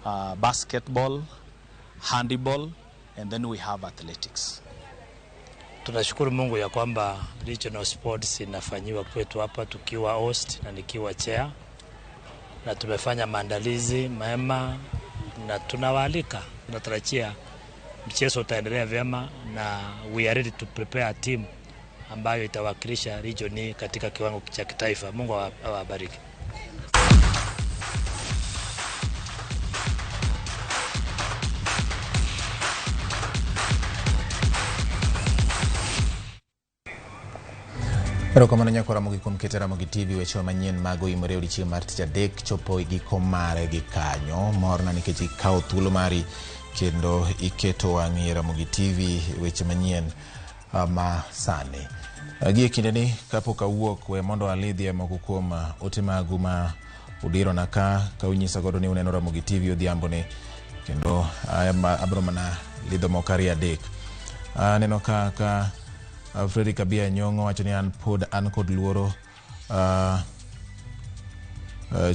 basketball, handball, and then we have athletics. Tunashukuru Mungu ya kwamba regional sports inafanyiwa kwetu hapa tukiwa host na nikiwa chair, na tumefanya maandalizi mema na tunawaalika, tunatarajia mchezo utaendelea vyema na we are ready to prepare a team ambayo itawakilisha region hii katika kiwango cha kitaifa. Mungu awabariki. Erokamano nyako Ramogi kuom keto Ramogi TV weche manyien mag oimore odiechieng' mar tich adek chopo e giko mare gi kanyo. Morna nikech ikawo thuolo mari kendo iketo wang'i e Ramogi TV weche manyien ma sani. Gie kindeni kapok awuok we mondo alidhie moko kuom ote magu ma udirona ka unyisa godo ni uneno Ramogi TV odhiamboni kendo abro mana lidho moko ariyo adek. Aneno ka Fredrick Abia Nyong'o wacho ni an pod an kod luoro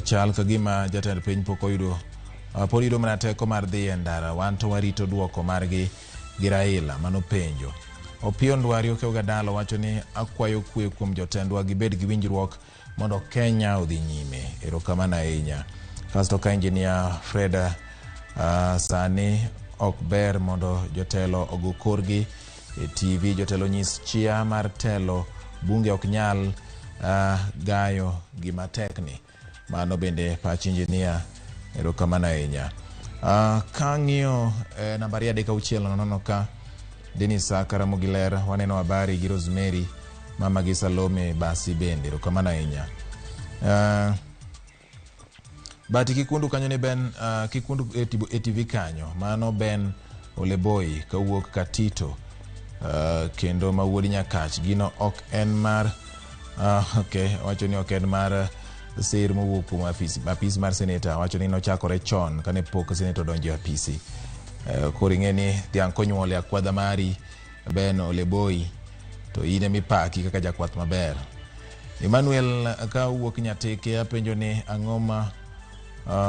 chal ka gima jatend piny pok oyudo pod yudo mana teko mar dhi e ndara, wan to warito duoko margi gi Raila. Mano penjo. Opiyo Ndwari Okew Gadalo wacho ni akwayo kwe kuom jotendwa gibed gi winjruok mondo Kenya odhi nyime. Erokamano ahinya. Kasto ka Engineer Fred sani ok ber mondo jotelo ogo korgi e TV, jotelo nyis chia mar telo, bunge ok nyal gayo gima tekni. Mano bende pach engineer, erokamano ahinya. Kang'iyo namba 3 6 ka Dennis Ramogi Ler, waneno habari gi Rosemary mama gi Salome basi bende, erokamano ahinya. Bati kikundu kanyo ni Ben kikundu e TV kanyo, mano Ben Oleboi kawuok Katito kendo ma wuod Nyakach. Gino ok en mar okay, wacho ni ok en mar sir mowuok kuom apis mar seneta. Wacho ni nochakore chon kane pok seneta odonjo e apisi. Koro ing'e ni dhiang' konyuol e akwadha mari Ben Oleboi to in emipaki kaka jakwath maber. Emmanuel ka wuok Nyatike apenjo ni ang'o ma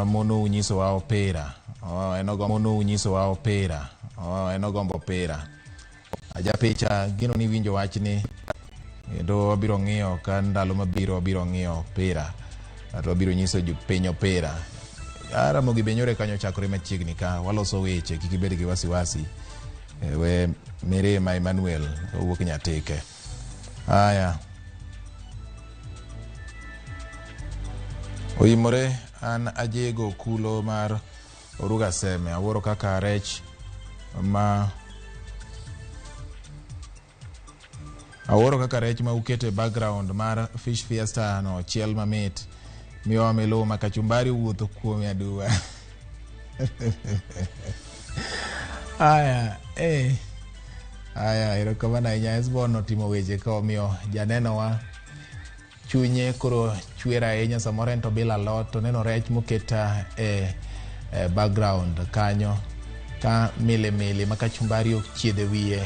mono unyisowa opira. Mono unyisowa opira. En ogombo opira. Ajapicha gino ni winjo wachni kendo wabiro ng'iyo ka ndalo mabiro wabiro ng'iyo opira to wabiro nyiso jopiny opira. Ramogi be nyore kanyo chakore machiegni ka waloso weche, kik ibed gi wasiwasi. We mirima Emmanuel owuok Nyatike. Aya. Oimore an ajego kulo mar Oruga Seme. Awuoro kaka rech ma uketo e background mar Fish Fiesta no chiel mamit miyowa miluma, kachumbari wuotho kuome aduwa. Aya, Aya, erokamano ahinya. Esbon otimo weche ka omiyo janenowa chunye koro chwer ahinya. Samoro en to bilo alot to neno rech moketa e background kanyo ka milimili ma kachumbari ochiedhe wiye.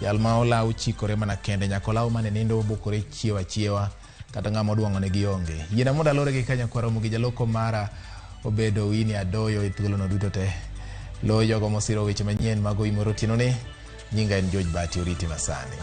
Jal ma olaw chikore mana kende, nyaka olaw mane nindo obukore chiewa achiewa kata ng'ama odwang'o ne gionge. Yiena mondo alore gi kanyo kwa Ramogi jaloko mara obedo Winnie Adoyo e thuolono duto te. Loyo jogo mosiro weche manyien mag Oimore otieno ni. Nyinga en George Bati, oriti masani.